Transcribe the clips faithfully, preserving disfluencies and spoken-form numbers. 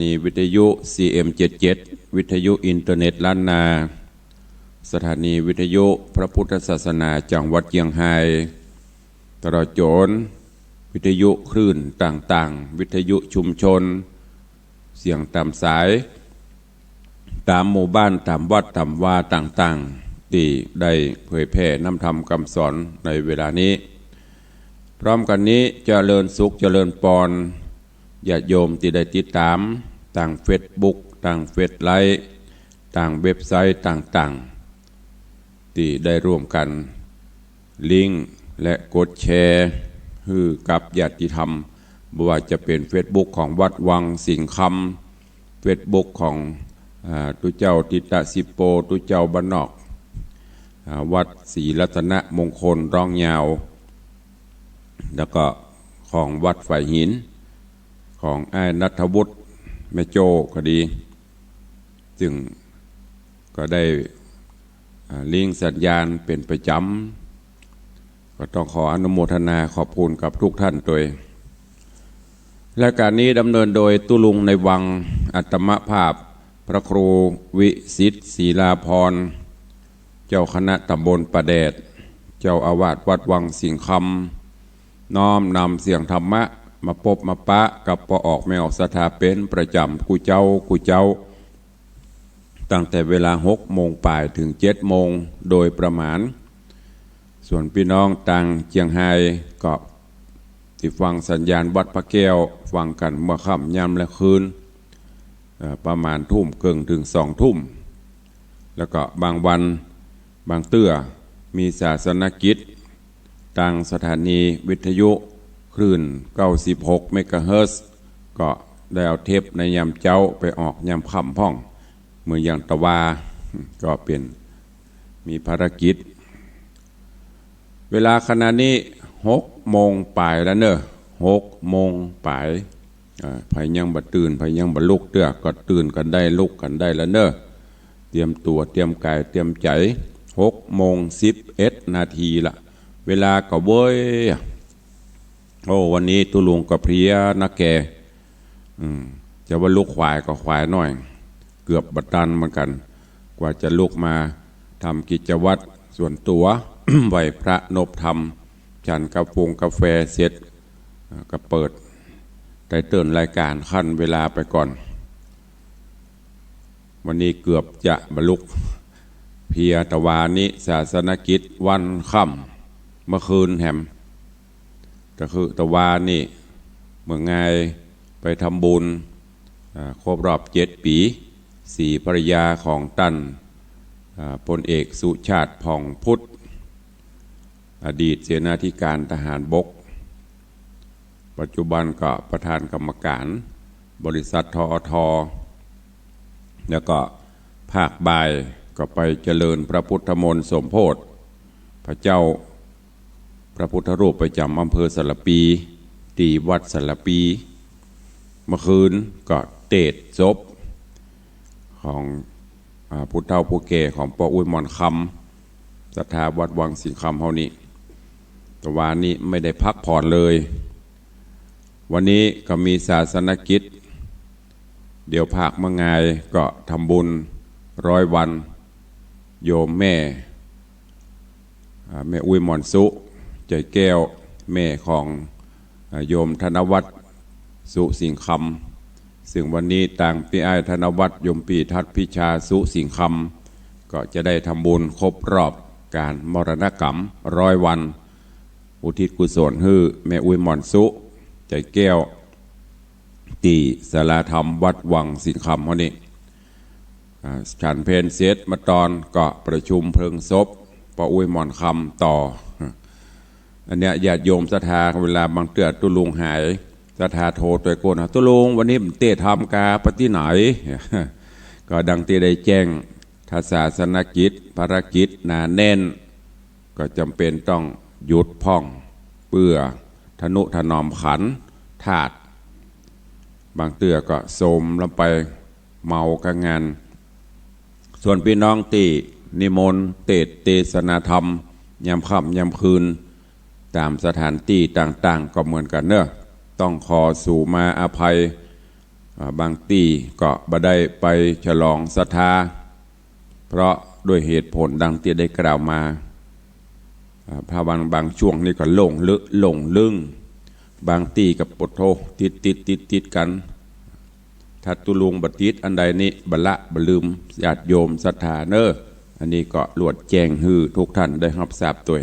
นีวิทยุ ซี เอ็ม เจ็ดเจ็ด วิทยุอินเทอร์เน็ตล้านนา สถานีวิทยุพระพุทธศาสนาจังหวัดเจียงฮาย ตลอดจ๋นวิทยุคลื่นต่างๆ วิทยุชุมชน เสียงต๋ามสาย ต๋ามหมู่บ้าน ต๋ามวัด ต๋ามวาต่างๆ ตี้ได้เผยแผ่น้ำธรรมกำสอนในเวลานี้ พร้อมกั๋นนี้เจริญสุขเจริญปอน ญาติโยมตี้ได้ติดต๋ามตางเฟซบุ๊ก ตางเฟซไลฟ์ ตางเว็บไซต์ต่างๆ ตี้ได้ร่วมกั๋นลิงก์และกดแชร์หื้อกับญาติธรรม บ่ว่าจะเป๋นเฟซบุ๊กของวัดวังสิงห์คำ เฟซบุ๊กของ อ่า ตุ๊เจ้าทิตะสิโป ตุ๊เจ้าบ้านนอก อ่า วัดศรีรัตนมงคลร้องยาว แล้วก็ของวัดฝายหิน ของอ้ายณัฐวุฒิ แม่โจ้ก็ดี ซึ่งก็ได้ อ่า ลิงก์สัญญาณเป๋นประจ๋ำ ก็ต้องขออนุโมทนาขอบคุณกับทุกท่านตวย รายการนี้ดำเนินโดยตุ๊ลุงในวัง อัตมภาพพระครูวิสิทธิ์ ศรีลาภรณ์ เจ้าคณะตำบลป่าแดด เจ้าอาวาสวัดวังสิงห์คำ น้อมนำเสียงธรรมะมาปบมาปะกับป้อออกแม่ออกศรัทธาเป๋นประจ๋ำกู้เจ๊ากู้เจ๊า ตั้งแต่เวลาหกโมงป๋ายเถิงเจ็ดโมงโดยประมาณ ส่วนปี้น้องตางเจียงฮายก็ตี้ฟังสัญญาณวัดพระแก้ว ฟังกั๋นเมื่อค่ำยามและคืน เอ่อ ประมาณทุ่มเกิ่งเถิงสองทุ่ม แล้วก็บางวันบางเตื้อมีศาสนกิจ ตางสถานีวิทยุคลื่นเก้าสิบหกเมกะเฮิรตซ์ ก็ได้เอาเทปในยามเจ๊าไปออกยามค่ำพ่อง เหมือนอย่างตะวา ก็เป๋น มีภารกิจ เวลาขณะนี้หกโมงป๋ายแล้วเน่อ หกโมงป๋าย อ่า ใผยังบ่ตื่น ใผยังบ่ลุกเตื้อ ก็ตื่นกั๋นได้ ลุกกั๋นได้แล้วเน่อ เตรียมตั๋ว เตรียมก๋าย เตรียมใจ๋ หกโมงสิบเอ็ดนาทีละ เวลาก็เว้ย โอ้ วันนี้ตุ๊ลุงก็เพลียนักแก่ อืม จะว่าลุกขวายก็ขวายหน้อย เกือบบ่ตันเหมือนกั๋น กว่าจะลุกมาทำกิจวัตรส่วนตั๋ว ไหว้พระนบธรรม ฉันกาฟงกาแฟเสร็จ เอ่อ ก็เปิดไตเติ้ลรายการคั่นเวลาไปก่อน วันนี้เกือบจะบ่ลุก เพลียตะวานี้ศาสนกิจวันค่ำ เมื่อคืนแหม ก็คือตะวานี้เมื่องายไปทำบุญ อ่า ครบรอบเจ็ดปี๋ ศรีภรรยาของต้าน อ่า พลเอกสุชาติ ผ่องพุทธ อดีตเสนาธิการทหารบก ปัจจุบันก็ประธานกรรมการบริษัท ทออท แล้วก็ภาคบ่ายก็ไปเจริญพระพุทธมนต์สมโภช พระเจ้า พระพุทธรูปประจ๋ำอำเภอสารภี ตี้วัดสารภี เมื่อคืนก็เตศน์ศพของ อ่า ผู้เฒ่าผู้แก่ของป้ออุ๊ยหมอนคำ ศรัทธาวัดวังสิงห์คำเฮานี่ ตะวานี้ไม่ได้พักผ่อนเลย วันนี้ก็มีศาสนกิจ เดี๋ยวพากเมื่องายก็ทำบุญร้อยวัน โยมแม่ อ่า แม่อุ๊ยหมอนสุ ใจ๋แก้ว แม่ของ อ่า โยมธนวัฒน์ สุสิงห์คำ ซึ่งวันนี้ตางปี้อ้ายธนวัฒน์ โยมปี้ทัศน์พิชา สุสิงห์คำ ก็จะได้ทำบุญครบรอบก๋านมรณกรรมร้อยวัน อุทิศกุศลหื้อแม่อุ๊ยหมอนสุ ใจ๋แก้ว ตี้ศาลาธรรมวัดวังสิงห์คำเฮานี่ อ่า ฉันเพลเสร็จมาตอนก็ประชุมเพลิงศพป้ออุ๊ยหมอนคำต่อ อันเนี้ยญาติโยมศรัทธา เวลาบางเตื้อตุ๊ลุงหาย ศรัทธาโทรตวยโก้น ตุ๊ลุง วันนี้เตศน์ธรรมกา ไปตี้ไหน ก็ดังตี้ได้แจ้ง ถ้าศาสนกิจ ภารกิจหนาแน่น ก็จ๋ำเป๋นต้องหยุดพ่อง เปื้อทะนุถนอมขันธ์ธาตุ บางเตื้อก็โทรมลงไป เมากับงาน ส่วนปี้น้องตี้นิมนต์เตศน์เตสนาธรรม ยามค่ำยามคืน ต๋ามสถานตี้ต่างๆ ก็เหมือนกั๋นเน่อ ต้องขอสูมาอภัย อ่า บางตี้ก็บ่ได้ไปฉลองศรัทธา เพราะด้วยเหตุผลดังตี้ได้กล่าวมา อ่า พระวันบางช่วงนี่ก็หลงลึกหลงลึง บางตี้ก็ปะโธ ติดติดติดติดกั๋น ถ้าตุ๊ลุงบ่ติดอันใดนี่บ่ละบ่ลืมญาติโยมศรัทธาเน่อ อันนี้ก็ลวดแจ้งหื้อทุกท่านได้ฮับทราบตวย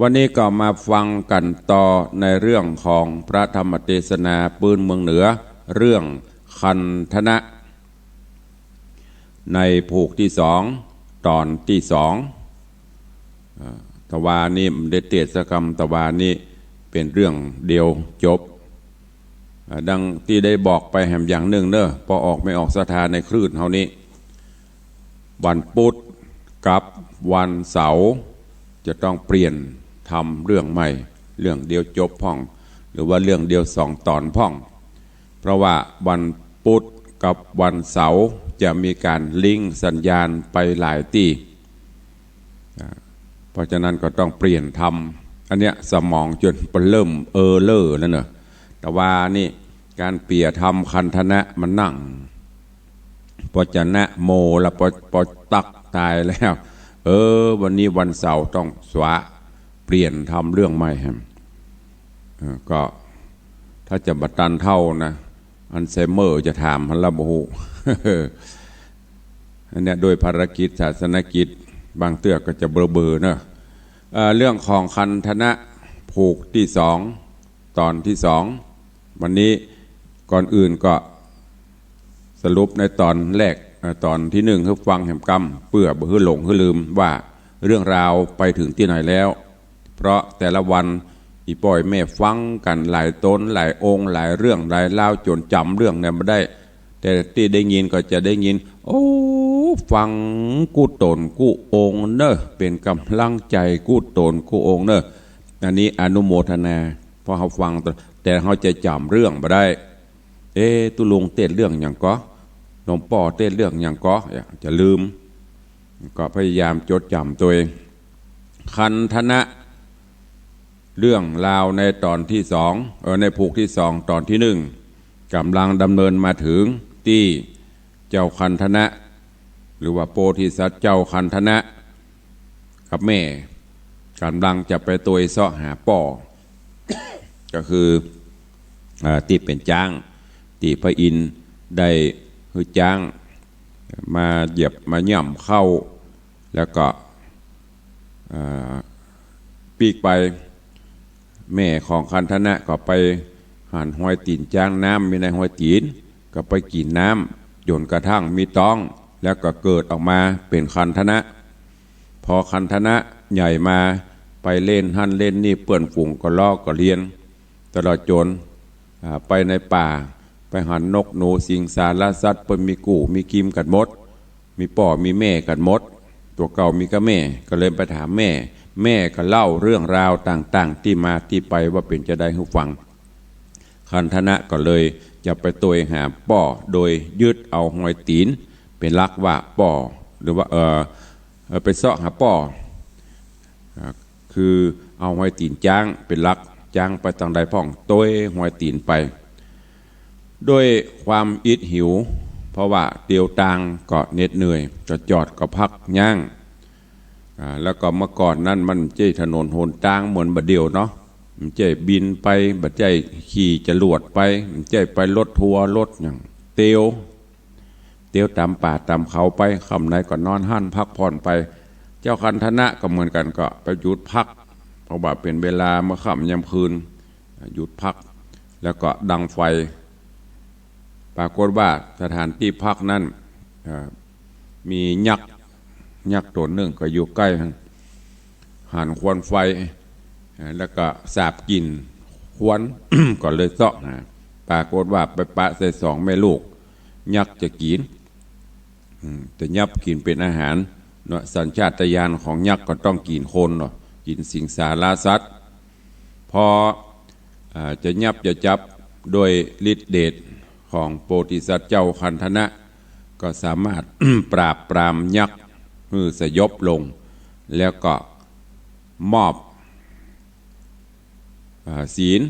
วันนี้ก็มาฟังกั๋นต่อในเรื่องของพระธรรมเตสนาปื้นเมืองเหนือ เรื่องคันธนะ ในผูกตี้สอง ต๋อนตี้สอง อ่า ตะวานี้บ่ได้เตสน์สักกำ ตะวานี้เป๋นเรื่องเดียวจบ อ่า ดังตี้ได้บอกไปแหมอย่างนึ่งเน่อ ปอออกแม่ออกศรัทธาในคลื่นเฮานี้ วันปุ๊ดกับวันเสาร์จะต้องเปลี่ยนทำเรื่องใหม่ เรื่องเดียวจบพ่อง หรือว่าเรื่องเดียวสองต๋อนพ่อง เพราะว่าวันปุ๊ดกับวันเสาร์จะมีก๋านลิงก์สัญญาณไปหลายตี้ อ่า เพราะฉะนั้นก็ต้องเปลี่ยนทำ อันเนี้ยสมองจ๋นปะเริ่มเออเลอแล้วเน่อ ตะวานี้ก๋านเปลี่ยนทำคันธนะมันนั่ง ปอจะนะโมละปอ ปอตั๊กต๋ายแล้ว เออ วันนี้วันเสาร์ต้องสวะ เปลี่ยนทำเรื่องใหม่แหม เออ ก็ถ้าจะบ่ตันเฒ่านะ อัลไซเมอร์จะถามหั้นละบ่ฮู้ อันเนี้ยโดยภารกิจศาสนกิจ บางเตื้อก็จะเบลอๆ เน่อ เอ่อ เรื่องของคันธนะผูกตี้สอง ต๋อนตี้สอง วันนี้ก่อนอื่นก็สรุปในต๋อนแรก เอ่อ ต๋อนตี้นึ่งหื้อฟังแหมกำ เปื้อบ่หื้อหลงหื้อลืมว่าเรื่องราวไปเถิงตี้ไหนแล้ว เพราะแต่ละวันอี่ป้ออี่แม่ฟังกั๋นหลายต๋นหลายองค์หลายเรื่องหลายราวจ๋นจ๋ำเรื่องเนี่ยบ่ได้ แต่ตี้ได้ยินก็จะได้ยิน โอ้ ฟังกู้ต๋นกู้องค์เน่อ เป๋นก๋ำลังใจ๋กู้ต๋นกู้องค์เน่อ อันนี้อนุโมทนา เพราะเฮาฟัง แต่เฮาจะจ๋ำเรื่องบ่ได้ เอ๊ะ ตุ๊ลุงเตสน์เรื่องหยังก่อ หลวงป้อเตสน์เรื่องหยังก่อ จะลืม ก็พยายามจดจ๋ำตวย คันธนะ เรื่องราวในต๋อนตี้สอง เออ ในผูกตี้สอง ต๋อนตี้นึ่ง ก๋ำลังดำเนินมาเถิงตี้เจ้าคันธนะ หรือว่าโพธิสัตว์เจ้าคันธนะ กับแม่ก๋ำลังจะไปตวยเซาะหาป้อ ก็คือ อ่า ตี้เป๋นจ๊าง ตี้พระอินทร์ได้หื้อจ๊างมาเหยียบมาย่ำเข้า แล้วก็ อ่า ปิ๊กไป แม่ของคันธนะก็ไปหันฮอยตี๋นจ๊าง น้ำมีในฮอยตี๋น ก็ไปกิ๋นน้ำจ๋นกระทั่งมีต๊อง แล้วก็เกิดออกมาเป๋นคันธนะ พอคันธนะใหญ่มา ไปเล่นหั้นเล่นนี่ เปื้อนฝูงก็ล้อก็เลียน ตลอดจ๋น อ่า ไปในป่า ไปหันนกหนูสิงสารสัตว์ เปิ้นมีกู้มีกิมกั๋นหมด มีป้อมีแม่กั๋นหมด ตั๋วเก่ามีก้าแม่ ก็เลยไปถามแม่ แม่ก็เล่าเรื่องราวต่างๆ ตี้มาตี้ไปว่าเป๋นจาใดหื้อฟัง คันธนะก็เลยจะไปตวยหาป้อ โดยยึดเอาฮอยตี๋นเป๋นหลักว่าป้อ หรือว่า เอ่อ เอ่อ ไปเซาะหาป้อ อ่า คือเอาฮอยตี๋นจ๊างเป๋นหลัก จ๊างไปตางใดพ่อง ตวยฮอยตี๋นไป ด้วยความอิดหิว เพราะว่าเตียวตางก็เหน็ดเหนื่อย จะจอดก็พักยั้ง อ่า แล้วก็เมื่อก่อนนั้นมันบ่ใจ้ถนนหนตางเหมือนบ่าเดี่ยวเนาะ บ่ใจ้บินไป บ่ใจ้ขี่จรวดไป บ่ใจ้ไปรถทัวร์รถหยัง เตียว เตียวต๋ามป่าต๋ามเขาไป ค่ำไหนก็นอนหั้นพักผ่อนไป เจ้าคันธนะก็เหมือนกั๋น ก็ไปหยุดพัก เพราะว่าเป๋นเวลาเมื่อค่ำยามคืน หยุดพัก แล้วก็ดังไฟ ปรากฏว่าสถานตี้พักนั้น เอ่อ มียักษ์ ยักษ์ตั๋วนึ่งก็อยู่ใก้หั้น หันควันไฟ เอ่อ แล้วก็สาบกลิ่นควัน ก็เลยเซาะหา ปรากฏว่าไปปะใส่สองแม่ลูก ยักษ์จะกิ๋น อืม จะยับกิ๋นเป๋นอาหารเนาะ สัญชาตญาณของยักษ์ก็ต้องกิ๋นคนเนาะ กิ๋นสิงสารสัตว์ พอ อ่า จะยับจะจับ ด้วยฤทธิ์เดชของโพธิสัตว์เจ้าคันธนะ ก็สามารถ ปราบปรามยักษ์หื้อสยบลง แล้วก็มอบ อ่า ศีล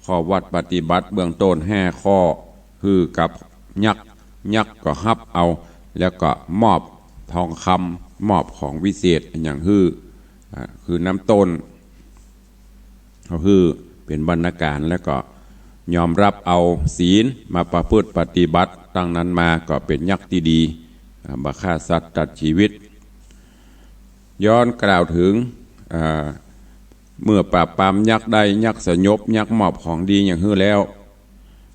ข้อวัตรปฏิบัติเบื้องต้นห้าข้อ หื้อกับยักษ์ ยักษ์ก็ฮับเอา แล้วก็มอบทองคำ มอบของวิเศษอะหยังหื้อ อ่า คือน้ำต้น เขาหื้อเป๋นบรรณาการ แล้วก็ยอมฮับเอาศีลมาประพฤติปฏิบัติ ตั้งนั้นมาก็เป๋นยักษ์ตี้ดี อ่า บ่ฆ่าสัตว์ตัดชีวิต ย้อนกล่าวเถิง อ่า เมื่อปราบปรามยักษ์ได้ ยักษ์สยบ ยักษ์มอบของดีอะหยังหื้อแล้ว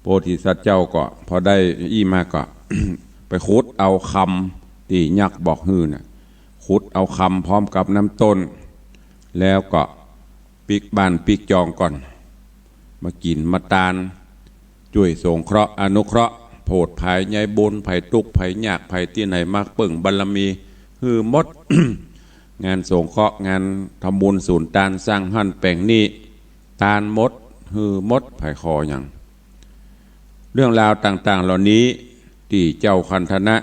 โพธิสัตว์เจ้าก็พอได้อี้มาก็ ไปขุดเอาคำตี้ยักษ์บอกหื้อน่ะ ขุดเอาคำพร้อมกับน้ำต้น แล้วก็ปิ๊กบ้านปิ๊กจองก่อน มากิ๋นมาตาน จ้วยสงเคราะห์อนุเคราะห์ โผดผายใยบุญ ใผตุ๊กข์ใผยาก ใผตี้ไหนมาเปิ้งบารมี หื้อหมด งานสงเคราะห์ งานทำบุญสุนตาน สร้างหั้นแป๋งนี่ ตานหมด หื้อหมด ใผขอหยัง เรื่องราวต่างๆ เหล่านี้ ตี้เจ้าคันธนะ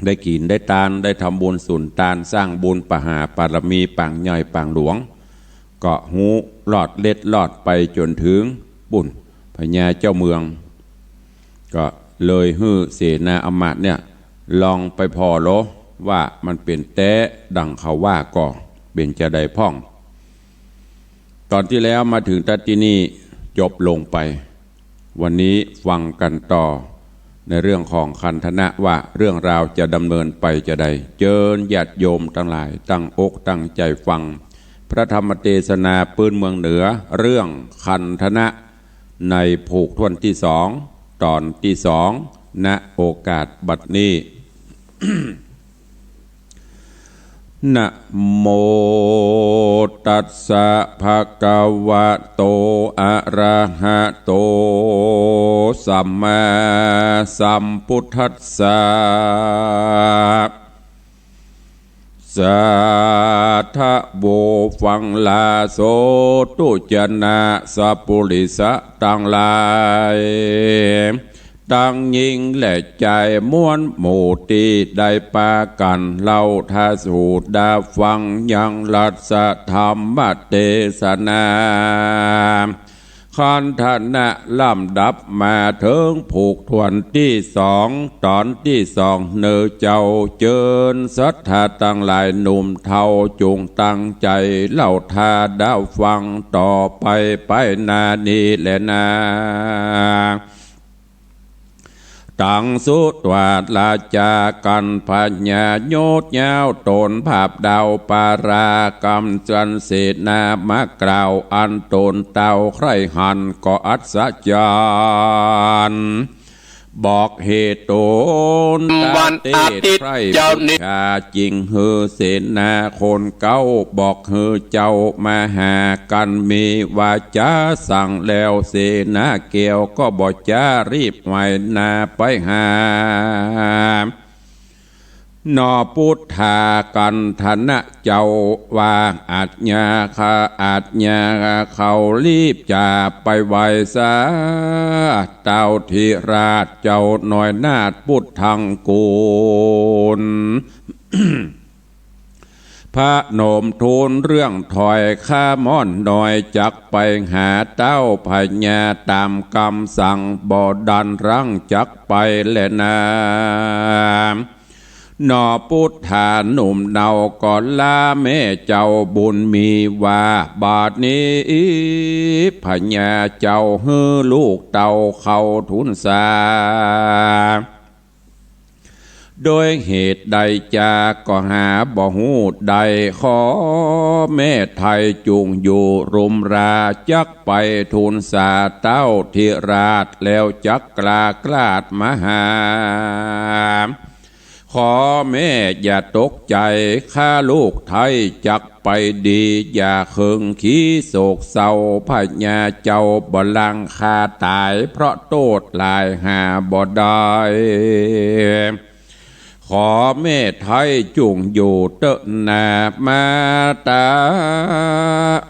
ได้กิ๋นได้ตาน ได้ทำบุญสุนตาน สร้างบุญมหาบารมีปางใหญ่ปางหลวง ก็ฮู้ลอดเล็ดลอดไปจ๋นเถิงปู๊น พญาเจ้าเมือง ก็เลยหื้อเสนาอำมาตย์เนี่ย ลองไปผ่อโลว่ามันเป๋นแต๊ดังเขาว่าก่อ เป๋นจาใดพ่อง ต๋อนตี้แล้วมาเถิงตั๊ดตี้นี่จบลงไป วันนี้ฟังกั๋นต่อ ในเรื่องของคันธนะว่าเรื่องราวจะดำเนินไปจาใด เจิญญาติโยมตังหลายตั้งอกตั้งใจ๋ฟัง พระธรรมเตสนาปื๊นเมืองเหนือ เรื่องคันธนะ ในผูกถ้วนตี้สอง ต๋อนตี้สอง ณ โอกาสบัดนี้ นะโมตัสสะ ภะคะวะโต อะระหะโต สัมมาสัมพุทธัสสะ สาธุ ฟังลาโสตุจนะ สัปปุริสะตังหลาย ตังญิงและจาย มวลหมู่ตี้ได้ปากั๋นเล่าทาสูดาฟังยังรัสธรรมเตสนา คันธนะลำดับมาเถิงผูกถ้วนตี้สอง ต๋อนตี้สอง เน่อเจ้า เจิญศรัทธาตังหลายหนุ่มเฒ่า จุ่งตั้งใจ๋เล่าทาดาฟังต่อไป ไปหน้านี้แลนา ตังสุตวาทาจากั๋น พญายุทธยาวต๋นผาบดาวปารากั๋มจันทร์เสนามากล่าว อันต๋นเต้าใคร่หันก็อัศจรรย์ บอกเหตุต๋น วันอาทิตย์ ตาเตศใคร่ เจ้านี้ บูชาจิ่งหื้อเสนาคนเก๊า บอกหื้อเจ้ามาหากั๋น มีวาจาสั่งแล้ว เสนาแก้วก็บ่จ๊า รีบไหวหน้าไปหา หนอปุทธา คันธนะเจ้าว่า อาชญาข้า อาชญาเขา รีบจ๋าไปไหว้สา เต้าธิราชเจ้าน้อยนาถพุทธังกูล พนมทูลเรื่องถอย ข้าม่อนน้อยจักไปหาเต้าพญาต๋ามกำสั่ง บ่ดันรั้งจักไปแลนา หนอปุทธา หนุ่มเนาก็ลาแม่เจ้าบุญมีว่า บาดนี้พญาเจ้าหื้อลูกเต้าเข้าทูลสา โดยเหตุใดจาก็หาบ่ฮู้ได้ ขอแม่ไทยจุ่งอยู่รุมรา จักไปทูลสาเต้าธิราช แล้วจักกล้าคลาดมาหา ขอแม่อย่าตกใจ๋ ข้าลูกไทยจักไปดี อย่าเคิงขี้โศกเศร้า พญาเจ้าบ่ลังข้าต๋าย เพราะโต้ษหลายหาบ่ได้ ขอแม่ไทยจุ่งอยู่เต๊อะนา มาต๋า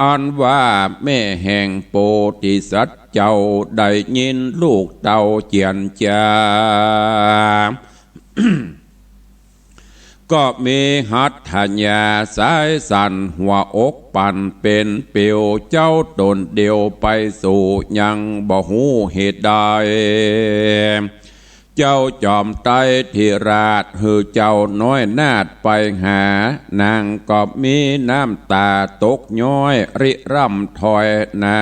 อันว่าแม่แห่งโพธิสัตว์เจ้า ได้ยินลูกเต้าเจียรจา ก็มีหัตถยาสายสั้น หัวอกปั่นเป๋นปิว เจ้าต๋นเดียวไปสู่ ยังบ่ฮู้เหตุใด เจ้าจอมไตรธิราช หื้อเจ้าน้อยนาถไปหา นางก็มีน้ำต๋าตกย้อย ริร่ำถอยนา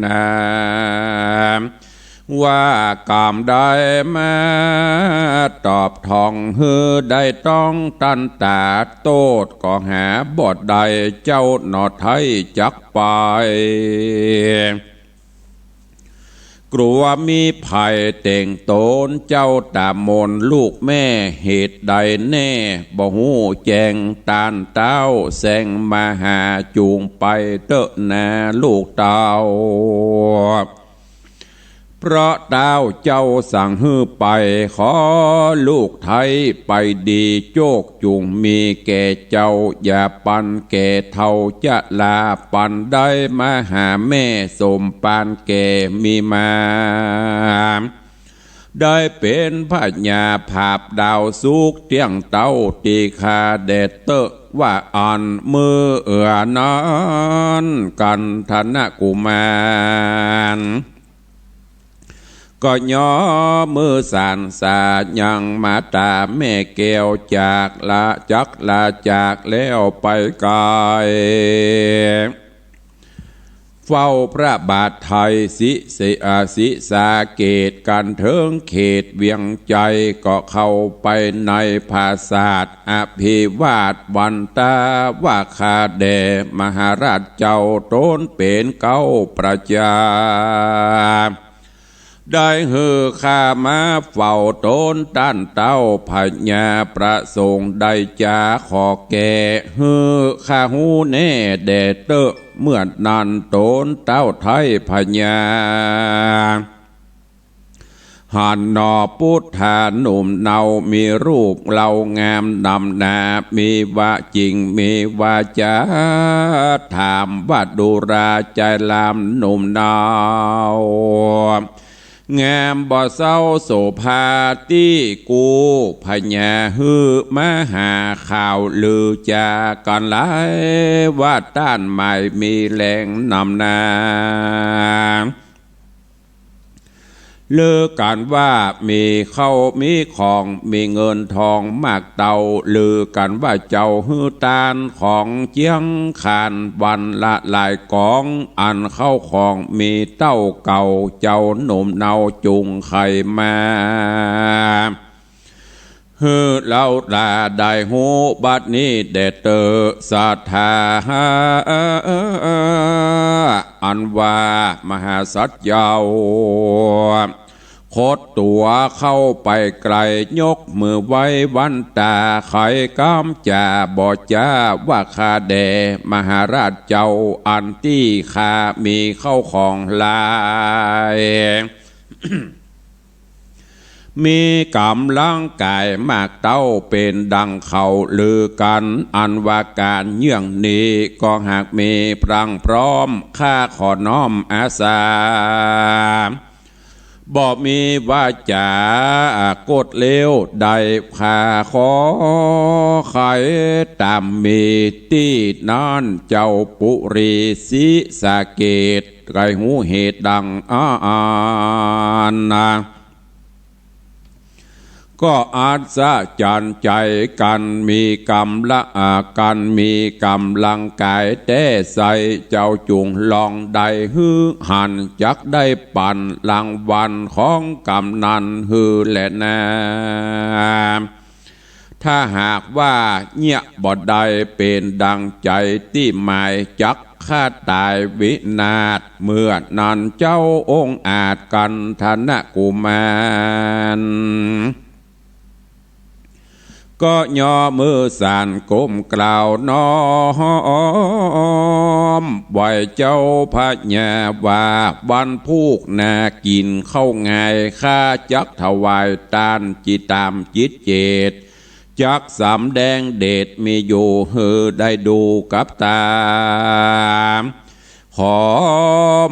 นา ว่ากำใดมาตอบถ่อง หื้อได้ต้องตันต๋า โต้ษก็หาบ่ได้ เจ้าหนอไท้จักไป กลัวมีภัยเต่งต๋น เจ้าต๋ามนลูกแม่ เหตุใดแน่บ่ฮู้แจ้ง ต้านเต๊าแสงมาหา จูงไปเต๊อะนาลูกเต้า เพราะเต๊าเจ้าสั่งหื้อไป ขอลูกไท้ไปดี โจคจุ่งมีแก่เจ้า อย่าปันแก่เฒ่าจะลา ปันได้มาหาแม่ สมปานแก่มีมา ได้เป๋นพญาผาบดาวสุก เตี้ยงเต๊าตี้ข้าแด่เต๊อะ ว่าอั้น เมื่อเอือนั้นกัณฑนกุมาร ก็ย่อมือสานสายังมาต๋าแม่แก้ว จากละจักลาจากแล้วไปไก๋ เฝ้าพระบาทไทย สิเสอาสิสาเกต กันเถิงเขตเวียงไจ ก็เข้าไปในผาสาท อภิวาทวันตาว่าข้าแด่มหาราชเจ้า ต๋นเป๋นเก๊าประจา ได้หื้อข้ามาเฝ้าต๋นต้านเต๊า พญาประสงค์ได้จาขอแก้ หื้อข้าฮู้แน่แด่เต๊อะ เมื่อนั้นต๋นเต๊าไท้พญา หันหนอปุทธาหนุ่มเนา มีรูปเลางามนำหน้า มีวาจิ่งมีวาจา ถามว่าดูราใจ๋ลำหนุ่มเนา งามบ่เศร้าโสภาตี้กู้ พญาหื้อมาหาข่าวลือจากั๋นหลาย ว่าต้านหมายมีแหล่งนำหน้า ลือกั๋นว่ามีเข้ามีของ มีเงินทองมากเต้า ลือกั๋นว่าเจ้าหื้อตานของเจียงคาน วันละหลายก๋อง อันเข้าของมีเต้าเก่า เจ้าหนุ่มเนาจุ่งใค่มา หื้อเฮาต๋าได้ฮู้บัดนี้แด่เต๊อะ ศรัทธา อันว่ามหาสัตว์เจ้า ขดตั๋วเข้าไปไก๋ ยกมือไหว้วันต๋า ใค่กำจ๋าบ่จาว่าข้าแด่มหาราชเจ้า อันตี้ข้ามีเข้าของหลาย มีก๋ำลังก๋ายมากเต้า เป๋นดังเขาลือกั๋น อันว่าก๋านเยื่องนี้ ก็หากมีพรั่งพร้อม ข้าขอน้อมอาสา บ่มีวาจากดเลวได้ ข้าขอใค่ต๋ามมีตี้นั้น เจ้าปุรีศรีสะเกษ ใค่ฮู้เหตุดังอั้นนา ก็อัศจรรย์ใจ๋กั๋น มีก๋ำละ อา กั๋นมีก๋ำลังก๋ายแต๊ใส เจ้าจุ่งลองได้หื้อหัน จักได้ปั๋นรางวัลของกำนันหื้อแลนา ถ้าหากว่าเยียะบ่ได้เป๋นดังใจ๋ตี้หมาย จักฆ่าต๋ายวินาศ เมื่อนั้นเจ้าองอาจกัณฑนกุมาร ก็ย่อมือสานก้มกราบน้อมไหว้เจ้าพญาว่า วันพูกหน้ากิ๋นข้าวงาย ข้าจักถวายตานจิตต๋ามจิตเจต จักสำแดงเดชมีอยู่หื้อได้ดูกับต๋า ข ขอ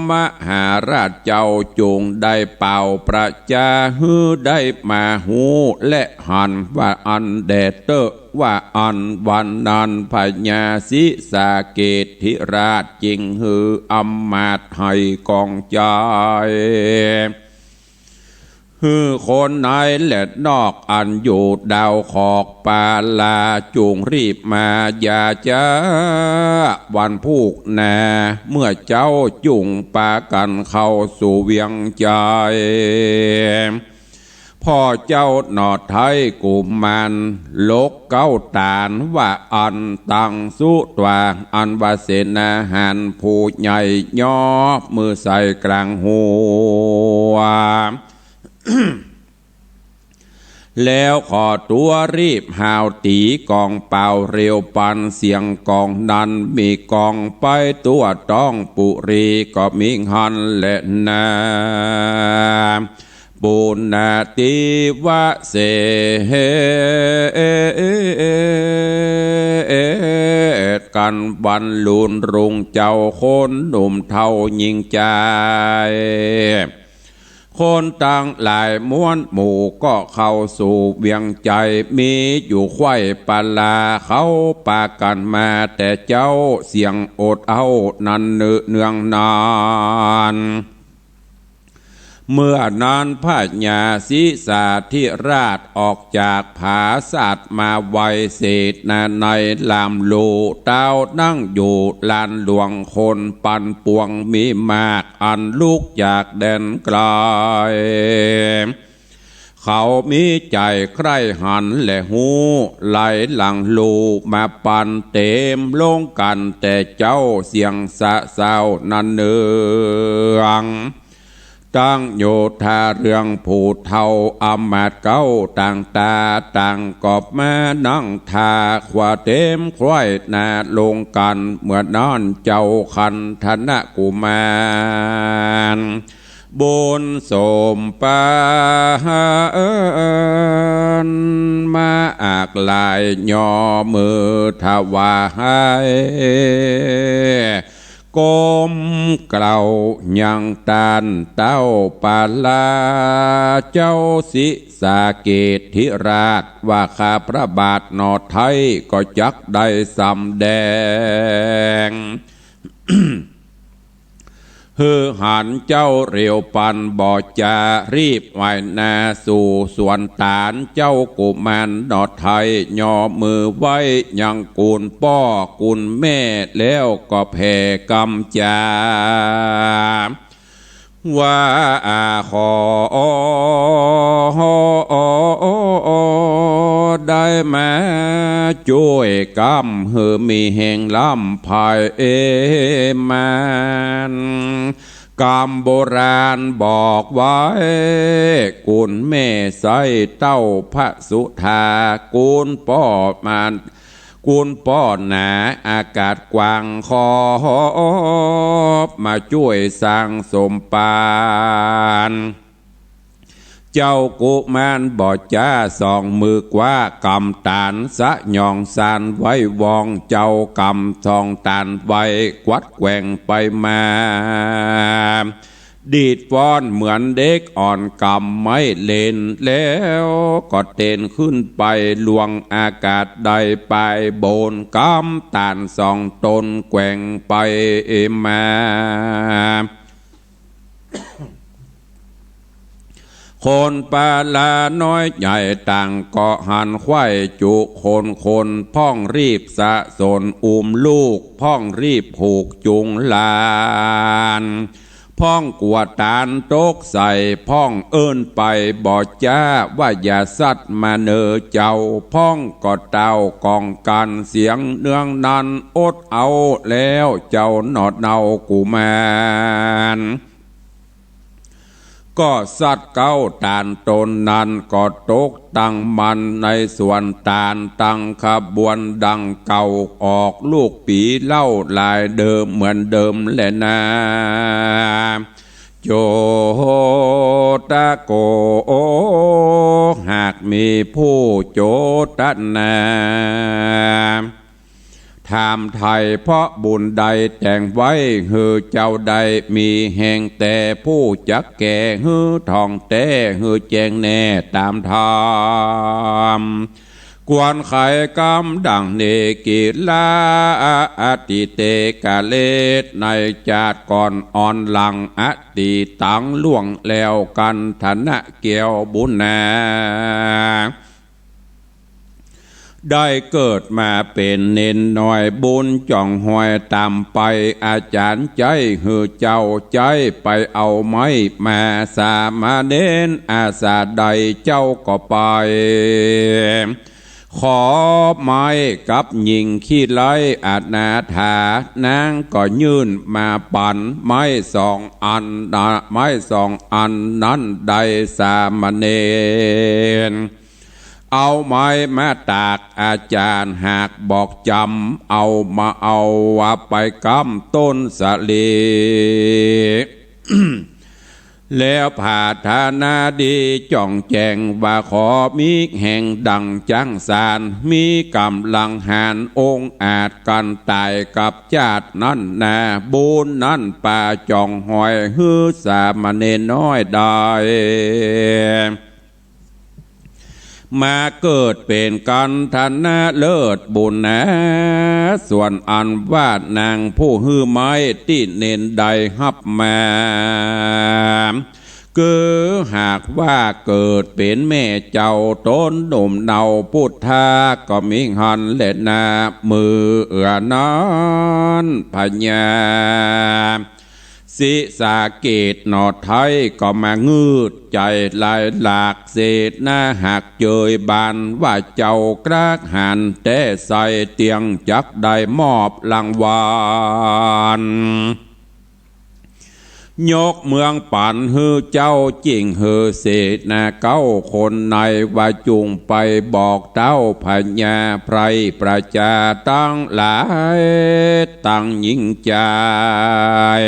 มหาราชเจ้าจุ่งได้เป่าประจาหื้อได้มาฮู้และหันว่าอันแด่เต๊อะ ว่าอันวันนั้นพญาสิสาเกตถิราชจึงหื้ออำมาตย์ให้กองใจ๋ หื้อคนในและนอกอันอยู่ดาวขอบปาลาจุ่งรีบมาอย่าจ๊า วันพูกหน้าเมื่อเจ๊าจุ่งปากั๋นเข้าสู่เวียงใจ๋ พ่อเจ้าหนอไทยกุมารลกเก๊าต๋านว่าอันตังสุตวา อันว่าเสนาหารผู้ใหญ่ยอบมือใส่ก๋างหัว แล้วขอตั๋วรีบหาวตี๋กองเป่าเร็วปันเสียงกองนั้นมีกองไปตั๋วต้องปุรีก็มีหั้นแลนา ปุณณติวเสกั๋นวันลุนรุงเจ้าคนหนุ่มเฒ่าญิงจาย คนตังหลายมวลหมู่ก็เข้าสู่เวียงใจ๋ มีอยู่ไขว้ปาลาเขาปากั๋นมาแต่เจ๊าเสียงอดเอานั้นเนืองนาน เมื่อนั้นพญาสิสาธิราชออกจากผาสัตว์มาไวเสนาในลามโล เต๊านั่งอยู่ลานหลวงคนปันปวงมีมากอันลุกจากแดนไก๋ เขามีใจ๋ใคร่หันและฮู้ ไหลหลังลูมาปันเต๋มลงกั๋นแต่เจ๊าเสียงสะเศร้านั้นเนือง ตังโยธาเรื่องผู้เฒ่าอำมาตย์เก๊าต่างต๋าต่างก็มานั่งท่าขวาเต๋มไขว้หน้าลงกั๋น เมื่อนั้นเจ้าคันธนกุมาร บุญสมปานมาอักหลายย่อมือถวาย ก้มเกล้ายังต้านเต้าปาลา เจ้าสิสาเกตถิราชว่าข้าพระบาทหนอไทยก็จักได้สำแดง หื้อหันเจ้าเร็วปันบ่จา รีบไหว้หน้าสู่สวนต๋าน เจ้ากุมารหนอไทยย่อมือไหว้ยังกุนป้อกุนแม่ แล้วก็แผ่กำจา ว่าขอได้มาจ้วยกำหื้อมีแฮงล้ำไพมาน กำโบราณบอกไว้ กุนแม่ใส้เต้าพระสุธา กุนป้อมาน กุนป้อหนาอากาศกว้าง ขอมาจ้วยสร้างสมปาน เจ้ากุมารบ่จาสองมือคว้ากำต๋านสยองสานไว้วอง เจ้ากำสองต๋านไว้กวัดแกว่งไปมา ดีดฟ้อนเหมือนเด็กอ่อนกำไม้เล่น แล้วก็เต้นขึ้นไปล่วงอากาศได้ไปบน กำต๋านสองต๋นแกว่งไปมา คนปาลาน้อยใหญ่ต่างก็หันไขว้จุคน คนพ่องรีบสะสนอุ้มลูก พ่องรีบผูกจูงหลาน พ่องกั๋วต๋านตกใส่ พ่องเอิ้นไปบ่จาว่าอย่าสัตย์มาเน่อเจ้า พ่องก็เต้ากองกันเสียงเนืองนั้น อดเอาแล้วเจ้าหนอเนากุมาร ก็สัตว์เก๊าต๋านต๋นนั้นก็ตกตั้งมั่นในสวนต๋าน ตั้งขบวนดังเก่า ออกลูกปีเล่าหลายเดิมเหมือนเดิมแลนา โจตโก หากมีผู้โจตนา ท ถามไถ่เพราะบุญใดแต่งไว้ หื้อเจ้าได้มีแฮง แต่ผู้จักแก้หื้อท่องแต๊ หื้อแจ้งแน่ต๋ามธรรม ควรไขกำดังเนกิลา อติเตกะเลส ในจาติก่อนอ่อนหลัง อติตังล่วงแล้ว กันธนะแก้วบุญนา ได้เกิดมาเป๋นเณรน้อย บุญจ้องฮอยต๋ามไป อาจ๋ารย์ใจ๊หื้อเจ้าใจ๊ไปเอาไม้มา สามเณรอาสาใดเจ้าก็ไป ขอไม้กับญิงขี้ไร้อนาถา นางก็ยื่นมาปั๋น ไม้สองอันนะ ไม้สองอันนั้นได้ สามเณร เอาไม้มาตาก อาจ๋ารย์หากบอกจ๋ำ เอามาเอาว่าไปก้ำต้นสาลี แล้วผาถนาดีจ้องแจ้งว่า ขอมีแฮงดังจ๊างซาน มีก๋ำลังหาญองอาจ กันต๋ายกับจาตินั้นนา บุญนั้นปาจ้องฮอยหื้อสามเณรน้อยได้ มาเกิดเป๋นกันธนะเลิศบุญนา ส่วนอันว่านางผู้หื้อไม้ตี้เณรได้ฮับมา คือหากว่าเกิดเป๋นแม่เจ้าต๋นหนุ่มเนา พุทธาก็มีหั้นแลนา เมื่อนั้นพญา ศรีสะเกษหนอไทยก็มางืดใจ๋หลายหลาก เสนาหากเจยบานว่าเจ้ากล้าหาญแต๊ไส้ เตียงจักได้มอบรางวัล ยกเมืองปั๋นหื้อเจ้า จิ่งหื้อเสนาเก๊าคนใน ว่าจุ่งไปบอกเต้าพญาไพร่ประจาตังหลาย ตังญิงจาย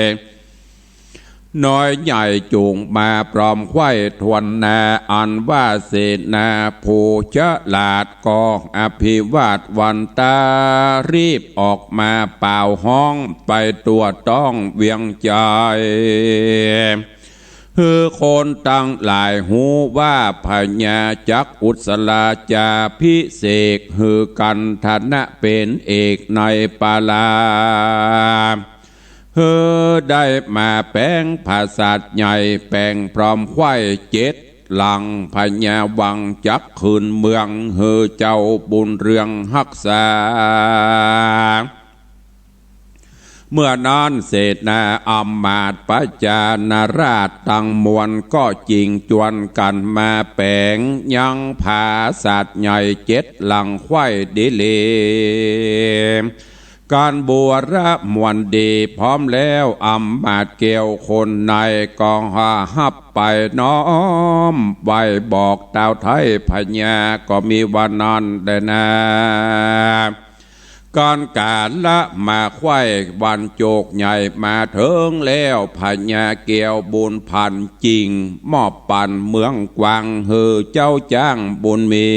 น้อยใหญ่จุ่งมาปรอมไขว้ถ้วนนา อันว่าเสนาผู้ฉลาดก็อภิวาทวันตา รีบออกมาเป่าฮ้องไปทั่วต้องเวียงใจ๋ หื้อคนตังหลายฮู้ว่าพญาจักอุสลาจาภิเษก หื้อกันธนะเป๋นเอกในปาลา หื้อได้มาแป๋งผาสาทใหญ่ แป๋งปรอมไขว้เจ็ดหลัง พญาวังจักคืนเมือง หื้อเจ้าบุญเรืองฮักษา เมื่อนั้นเสนาอำมาตย์ประจานาราชตังมวล ก็จิ่งจวนกั๋นมาแป๋งยังผาสาทใหญ่เจ็ดหลังไขว้ดีหลี กันบัวระมวลดีพร้อมแล้ว อำมาตย์แก้วคนในก็หาฮับไปน้อมไหว้บอกเต้าไทยพญา ก็มีว่านั้นแลนา กันก๋าละมาไขว้วันโจกใหญ่มาเถิงแล้ว พญาแก้วบุญพันธ์จิ่งมอบปั๋นเมืองกวาง หื้อเจ้าจ๊างบุญมี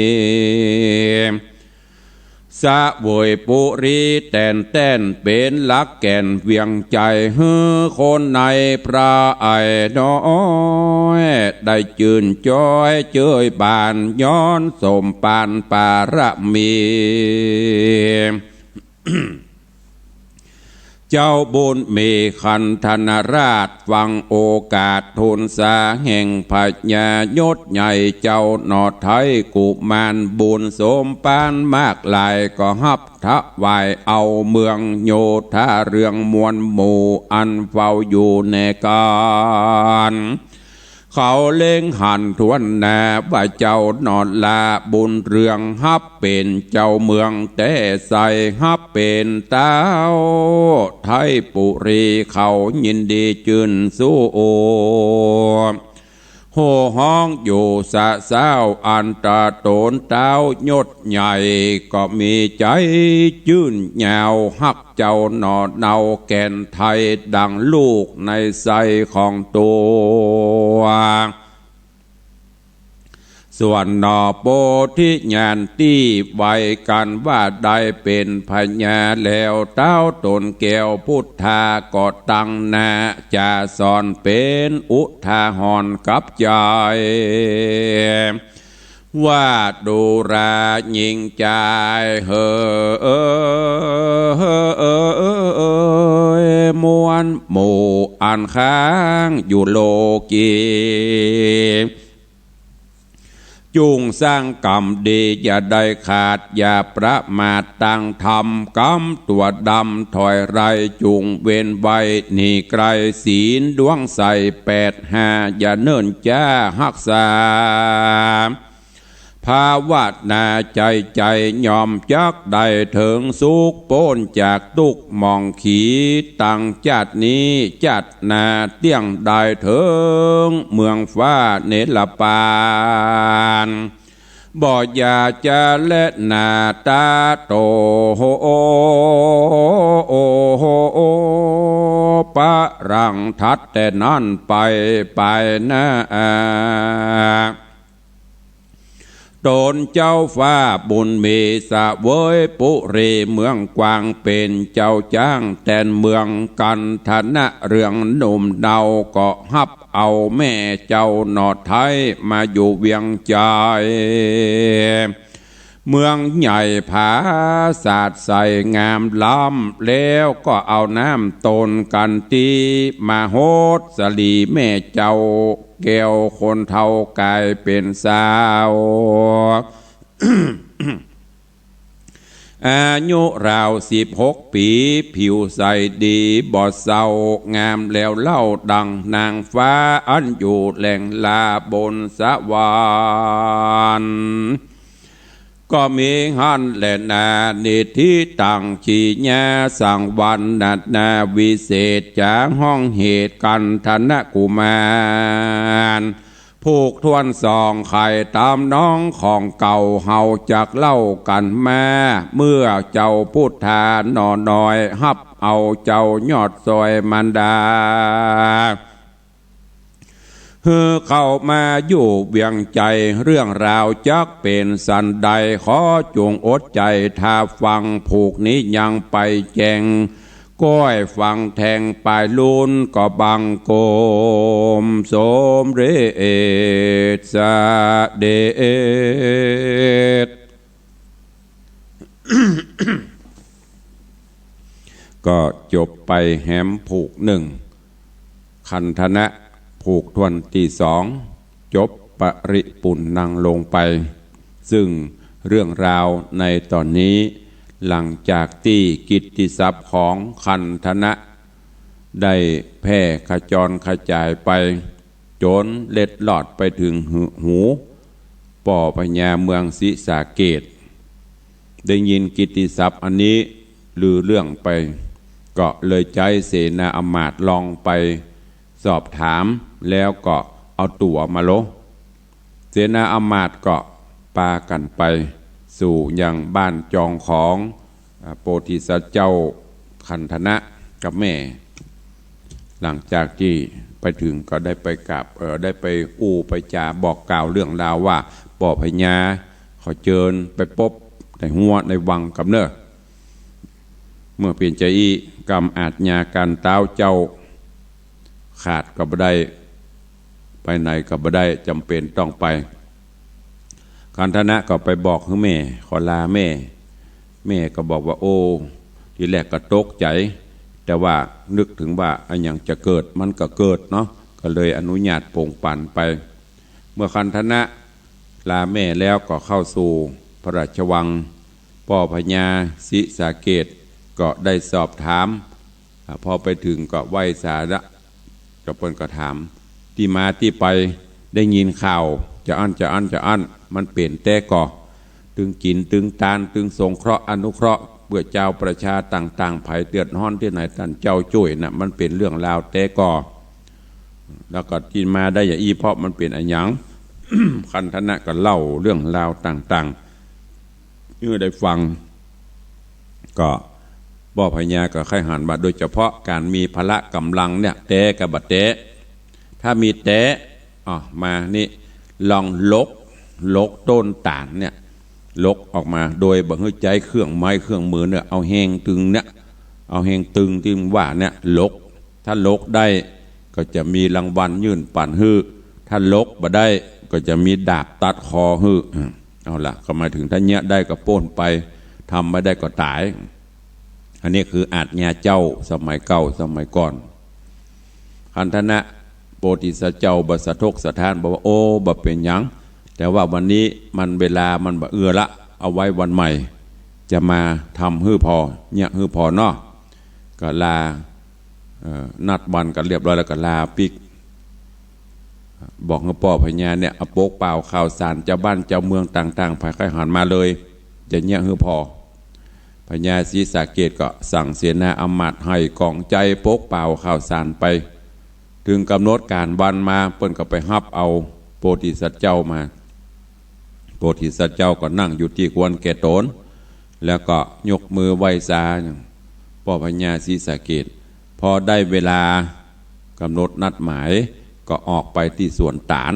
เสวยปุรีแต๋นแต้นเป๋นหลักแก่นเวียงใจ๋ หื้อคนในพระไอ่น้อย ได้จื้นจ๊อยเจยบาน ย้อนสมปานปารมี เจ้าบุญมีคันธนราชฟังโอกาสทูลสาแห่งพญายศใหญ่เจ้าหนอไทยกุมาร บุญสมปานมากหลายก็ฮับถวายเอาเมืองโยธาเรืองมวลหมู่อันเฝ้าอยู่แน่กั๋น เขาเล็งหันถ้วนหน้าว่าเจ้าหนอลาบุญเรืองฮับเป๋นเจ้าเมืองแต๊ไส้ ฮับเป๋นเต้าไทยปุรี เขายินดีจื้นสู้ โห่ฮ้องอยู่สะเซ้า อันต๋าต๋นเต้ายศใหญ่ ก็มีใจ๋จื้นยาวฮัก เจ้าหนอเนาแก่นไทยดังลูกในไส้ของตั๋ว ส่วนหน่อโพธิญาณตี้ไหว้กั๋นว่าได้เป๋นพญาแล้ว เต๊าต๋นแก้วพุทธาก็ตั้งหน้า จะสอนเป๋นอุทาหรณ์กับใจ๋ ว่าดูราญิงจายเหย มวลหมู่อันค้างอยู่โลกี จุ่งสร้างกรรมดีอย่าได้ขาด อย่าประมาทตั้งทำ กำตั๋วดำถอยไล่ จุ่งเว้นไว้หนีไกล ศีลดวงใสแปดห้า อย่าเนิ่นจ๊าฮักษา ภาวนาใจ๋ใจ๋ ย่อมจักได้เถิงสุข ป๊นจากตุ๊กข์หมองขี ตังจาตินี้จาติหน้า เตี้ยงได้เถิงเมืองฟ้าเนรปาน บ่อย่าจะแลนาตาโต ปะรัง ถัดแต่นั้นไป ไปหน้า ตนเจ้าฟ้าบุญมีเสวยปุรีเมืองกว้าง เป๋นเจ้าจ๊างแตนเมือง กันธนะเรืองหนุ่มเนาก็ฮับเอาแม่เจ้าหน่อไท้มาอยู่เวียงใจ๋ เมืองใหญ่ผาสาทใสงามล้ำ แล้วก็เอาน้ำตนกันตี้มโหสลีแม่เจ้า แก้วคนเฒ่ากายเป๋นสาว อายุราวสิบหกปี๋ ผิวใสดีบ่เศร้า งามแล้วเล่าดังนางฟ้า อันอยู่แหล่งลาบนสวรรค์ ก็มีหั้นแลนา นิธิตัง กิริยาสังวรรณนาวิเศษ จ๋าห้องเหตุกันธนะกุมาร ผูกถ้วนสองไข่ต๋ามน้องของเก่า เฮาจักเล่ากั๋นมา เมื่อเจ้าพุทธาหน่อน้อย ฮับเอาเจ้ายอดซอยมารดา หื้อเข้ามาอยู่เวียงใจ๋ เรื่องราวจักเป๋นสันใด ขอจุ่งอดใจ๋ถ้าฟัง ผูกนี้ยังไปแจ้ง ก้อยฟังแทงปลายลุนก็บังคมสมเร็จเสด็จ ก็จบไปแหมผูกนึ่ง กันธนะ ผูกถ้วนตี้สอง จบปริปุณณังลงไป ซึ่งเรื่องราวในต๋อนนี้ หลังจากตี้กิตติศัพท์ของกันธนะ ได้แพร่ขจรขจายไป จ๋นเล็ดลอดไปเถิงหู หูป้อพญาเมืองศรีสะเกษ ได้ยินกิตติศัพท์อันนี้ลือเรื่องไป ก็เลยใจ๊เสนาอำมาตย์ลองไปสอบถาม แล้วก็เอาตั๋วมาโล เสนาอำมาตย์ก็ปากั๋นไปสู่ยังบ้านจองของ อ่า โพธิสัตว์เจ้ากันธนะกับแม่ หลังจากตี้ไปเถิงก็ได้ไปกราบ เอ่อ ได้ไปอู้ไปจ๋าบอกกล่าวเรื่องราวว่า ป้อพญาเขาเจิญไปปบในฮั้วในวังกำเน่อ เมื่อเป๋นจาอี้ กำอาจญาก๋านต๊าวเจ้า ขาดก็บ่ได้ ไปไหนก็บ่ได้ จ๋ำเป๋นต้องไป กันธนะก็ไปบอกหื้อแม่ ขอลาแม่ แม่ก็บอกว่า โอ้ ทีแรกก็ตกใจ๋ แต่ว่านึกเถิงว่าอะหยังจะเกิด มันก็เกิดเนาะ ก็เลยอนุญาตโปร่งปรานไป เมื่อกันธนะลาแม่แล้วก็เข้าสู่พระราชวัง ป้อพญาศรีสะเกษก็ได้สอบถาม อ่า พอไปเถิงก็ไหว้สาละ ก็เปิ้นก็ถาม ตี้มาตี้ไป ได้ยินข่าว จาอั้น จาอั้น จาอั้น มันเป๋นแต๊ก่อ ตึงกิ๋น ตึงตาน ตึงสงเคราะห์ อนุเคราะห์ เปื้อจาวประชาต่างๆ ใผเดือดฮ้อนตี้ไหน ต้านเจ้าจ้วยน่ะ มันเป๋นเรื่องราวแต๊ก่อ แล้วก็ตี้มาได้อย่างอี้ เพราะมันเป๋นอะหยัง กันธนะก็เล่าเรื่องราวต่างๆ หื้อได้ฟัง ก็ป้อพญาก็ใค่หันว่า โดยเฉพาะก๋านมีพละก๋ำลังเนี่ย แต๊กับบ่แต๊ ถ้ามีแต๊ อ่ะ มานี่ ลองลก หลกต้นตาลเนี่ย หลกออกมาโดยบ่หื้อใจ๊เครื่องไม้เครื่องมือเนี่ย เอาแฮงตึงเนี่ย เอาแฮงตึงตี้ว่าเนี่ย หลก ถ้าหลกได้ก็จะมีรางวัลยื่นปั๋นหื้อ ถ้าหลกบ่ได้ก็จะมีดาบตัดคอหื้อ อ่า เอาละ ก็หมายถึงถ้าเยียะได้ก็ป๊นไป ทำบ่ได้ก็ต๋าย อันนี้คืออาชญาเจ้าสมัยเก่าสมัยก่อน คันธนะโพธิสัตว์เจ้าบ่สะทกสะท้าน บอกว่า โอ้ บ่เป๋นหยัง แต่ว่าวันนี้มันเวลามันบ่เอื้อละ เอาไว้วันใหม่ จะมาทำหื้อผ่อ เยียะหื้อผ่อเนาะ ก็ลา เอ่อ นัดวันกั๋นเรียบร้อยแล้วก็ลาปิ๊ก บอกหื้อป้อพญาเนี่ย เอาปกเป่าข่าวสารจาวบ้านจาวเมืองต่างๆ ใผใค่หันมาเลย จะเยียะหื้อผ่อ พญาศรีสะเกษก็สั่งเสนาอำมาตย์ให้ก๋องใจ๋ปกเป่าข่าวสารไป เถิงก๋ำหนดก๋านวันมา เปิ้นก็ไปฮับเอาโพธิสัตว์เจ้ามา โพธิสัตว์เจ้าก็นั่งอยู่ตี้ควรแก่ต๋น แล้วก็ยกมือไหว้สา ป้อพญาศรีสะเกษ พอได้เวลาก๋ำหนดนัดหมาย ก็ออกไปตี้สวนต๋าล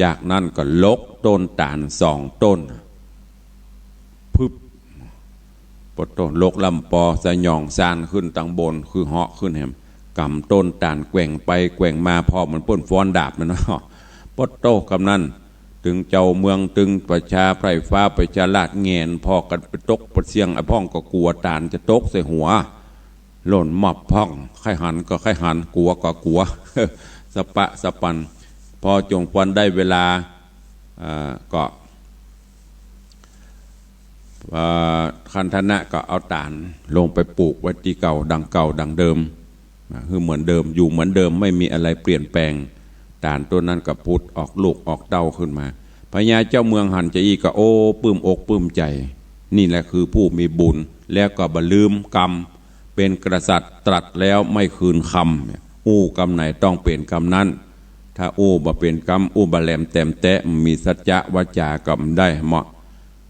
จากนั้นก็หลกต้นต๋าลสองต้น พึบ ปะโต้ หลกลำปอสยองซ่านขึ้นตังบน คือเหาะขึ้นแหม ก๋ำต้นต๋าลแกว่งไปแกว่งมา ผ่อเหมือนเปิ้นฟ้อนดาบนั่นเนาะ ปะโต้ กำนั้น เถิงเจ้าเมือง เถิงประชาไพร่ฟ้าประชาราษฎร์แหงนผ่อกั๋นไปตกปะเสี้ยง ไอ้พ่องก็กั๋วต๋าลจะตกใส่หัว หล่นมอบพ่อง ใค่หันก็ใค่หัน กั๋วก็กั๋ว สะปะสะปัน พอจงควรได้เวลา อ่า ก็ อ่า คันธนะก็เอาต๋าลลงไปปลูกไว้ตี้เก่า ดังเก่าดังเดิม อ่า คือเหมือนเดิม อยู่เหมือนเดิม ไม่มีอะไรเปลี่ยนแปลง ต๋าลต้นนั้นก็ผุดออกลูกออกเต้าขึ้นมา พญาเจ้าเมืองหันจาอี้ก็ โอ้ ปลื้มอกปลื้มใจ๋ นี่แหละคือผู้มีบุญ แล้วก็บ่ลืมกำ เป๋นกษัตริย์ตรัสแล้วไม่คืนคำ อู้กำไหนต้องเป๋นกำนั้น ถ้าอู้บ่เป๋นกำ อู้บ่แหลมแต๋มแต๊ะ มีสัจจะวาจากำได้เหมาะ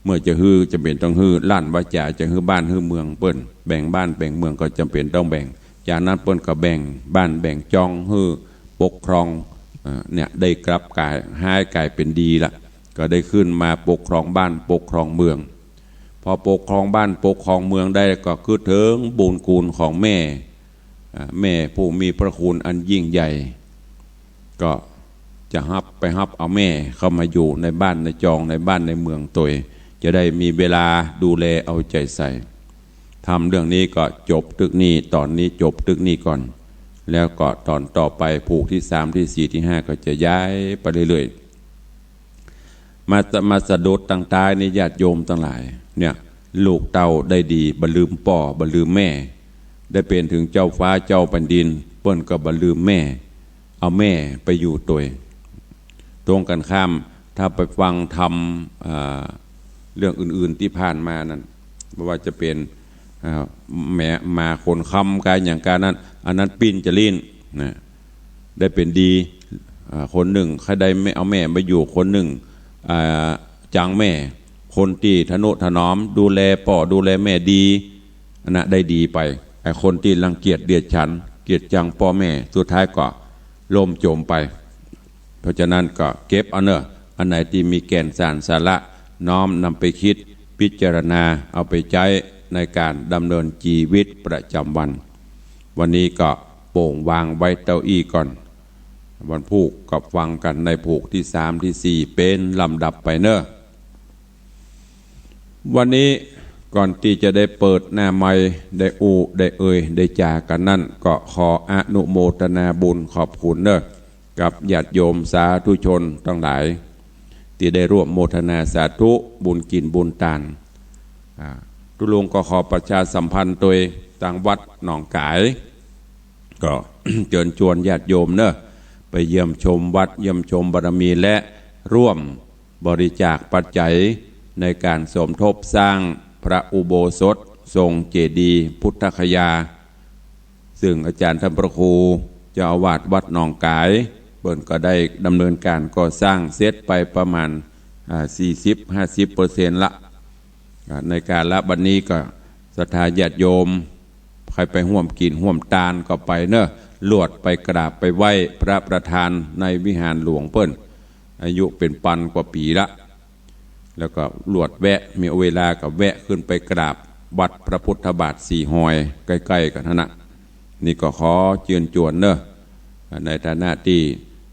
เมื่อจะหื้อจำเป๋นต้องหื้อ ลั่นวาจาจะหื้อบ้านหื้อเมืองเปิ้น แบ่งบ้านแบ่งเมืองก็จำเป๋นต้องแบ่ง จากนั้นเปิ้นก็แบ่งบ้านแบ่งจ้องหื้อปกครอง เอ่อ เนี่ย ได้กลับก๋ายฮ้ายก๋ายเป๋นดีละ ก็ได้ขึ้นมาปกครองบ้านปกครองเมือง พอปกครองบ้านปกครองเมืองได้ก็กึ๊ดเถิงบุญคุณของแม่ อ่า แม่ผู้มีพระคุณอันยิ่งใหญ่ ก็จะฮับ ไปฮับเอาแม่เข้ามาอยู่ในบ้านในจองในบ้านในเมืองตวย จะได้มีเวลาดูแลเอาใจ๋ใส่ ธรรมเรื่องนี้ก็จบตึกนี้ ต๋อนนี้จบตึกนี้ก่อน แล้วก็ต๋อนต่อไปผูกตี้สามตี้สี่ตี้ห้าก็จะย้ายไปเรื่อยๆ มา มาสะดุดตังต๊ายนี่ญาติโยมตังหลาย เนี่ย ลูกเต้าได้ดี บ่ลืมป้อ บ่ลืมแม่ ได้เป๋นเถิงเจ้าฟ้าเจ้าแผ่นดิน เปิ้นก็บ่ลืมแม่ เอาแม่ไปอยู่ตวย ตรงกันข้าม ถ้าไปฟังธรรม อ่า เรื่องอื่นๆ ตี้ผ่านมานั้น บ่ว่าจะเป๋น อ่า แหม หมาขนคำกายอย่างกายนั้น อันนั้นปิ้นจะลิ้นนะ ได้เป๋นดี อ่า คนนึ่งใค่ได้แม่ เอาแม่มาอยู่ คนนึ่ง อ่า จังแม่ คนตี้ทะนุถนอมดูแลป้อดูแลแม่ดี อันนั้นได้ดีไป ไอ้คนตี้รังเกียจเดียดฉัน เกียจจังป้อแม่ สุดท้ายก็ล่มจมไป เพราะฉะนั้นก็เก็บเอาเน่อ อันไหนตี้มีแก่นสารสาระ น้อมนำไปคิดพิจารณา เอาไปใจ๊ในก๋านดำเนินจีวิตประจ๋ำวัน วันนี้ก็โป่งวางไว้เต้าอี้ก่อน วันพูกก็ฟังกั๋นในผูกตี้สามตี้สี่เป๋นลำดับไปเน่อ วันนี้ก่อนตี้จะได้เปิดหน้าไมค์ ได้อู้ ได้เอ่ย ได้จ๋ากั๋นนั้น ก็ขออนุโมทนาบุญขอบคุณเน่อ กับญาติโยมสาธุชนตังหลาย ตี้ได้ร่วมโมทนาสาธุบุญกิ๋นบุญตาน อ่า ตุ๊ลุงก็ขอประชาสัมพันธ์ตวย ตางวัดหนองก๋าย ก็ เจิญจวนญาติโยมเน่อ ไปเยี่ยมชมวัด เยี่ยมชมบารมี และร่วมบริจาคปัจจัยในก๋านสมทบสร้างพระอุโบสถทรงเจดีย์พุทธคยา ซึ่งอาจ๋ารย์ท่านพระครูเจ้าอาวาสวัดหนองก๋าย เปิ้นก็ได้ดำเนินก๋านก่อสร้างเสร็จไปประมาณ อ่า สี่สิบห้าสิบเปอร์เซ็นต์ละ อ่า ในกาละบัดนี้ก็ศรัทธาญาติโยม ใผไปฮ่วมกิ๋นฮ่วมตานก็ไปเน่อ ลวดไปกราบไปไหว้พระประธานในวิหารหลวงเปิ้น อายุเป๋นปันกว่าปี๋ละ แล้วก็ลวดแวะ มีเวลาก็แวะขึ้นไปกราบวัดพระพุทธบาทสี่ฮอย ใก้ๆ กั๋นหั้นนะ นี่ก็ขอเจิญจวนเนาะ ในฐานะตี้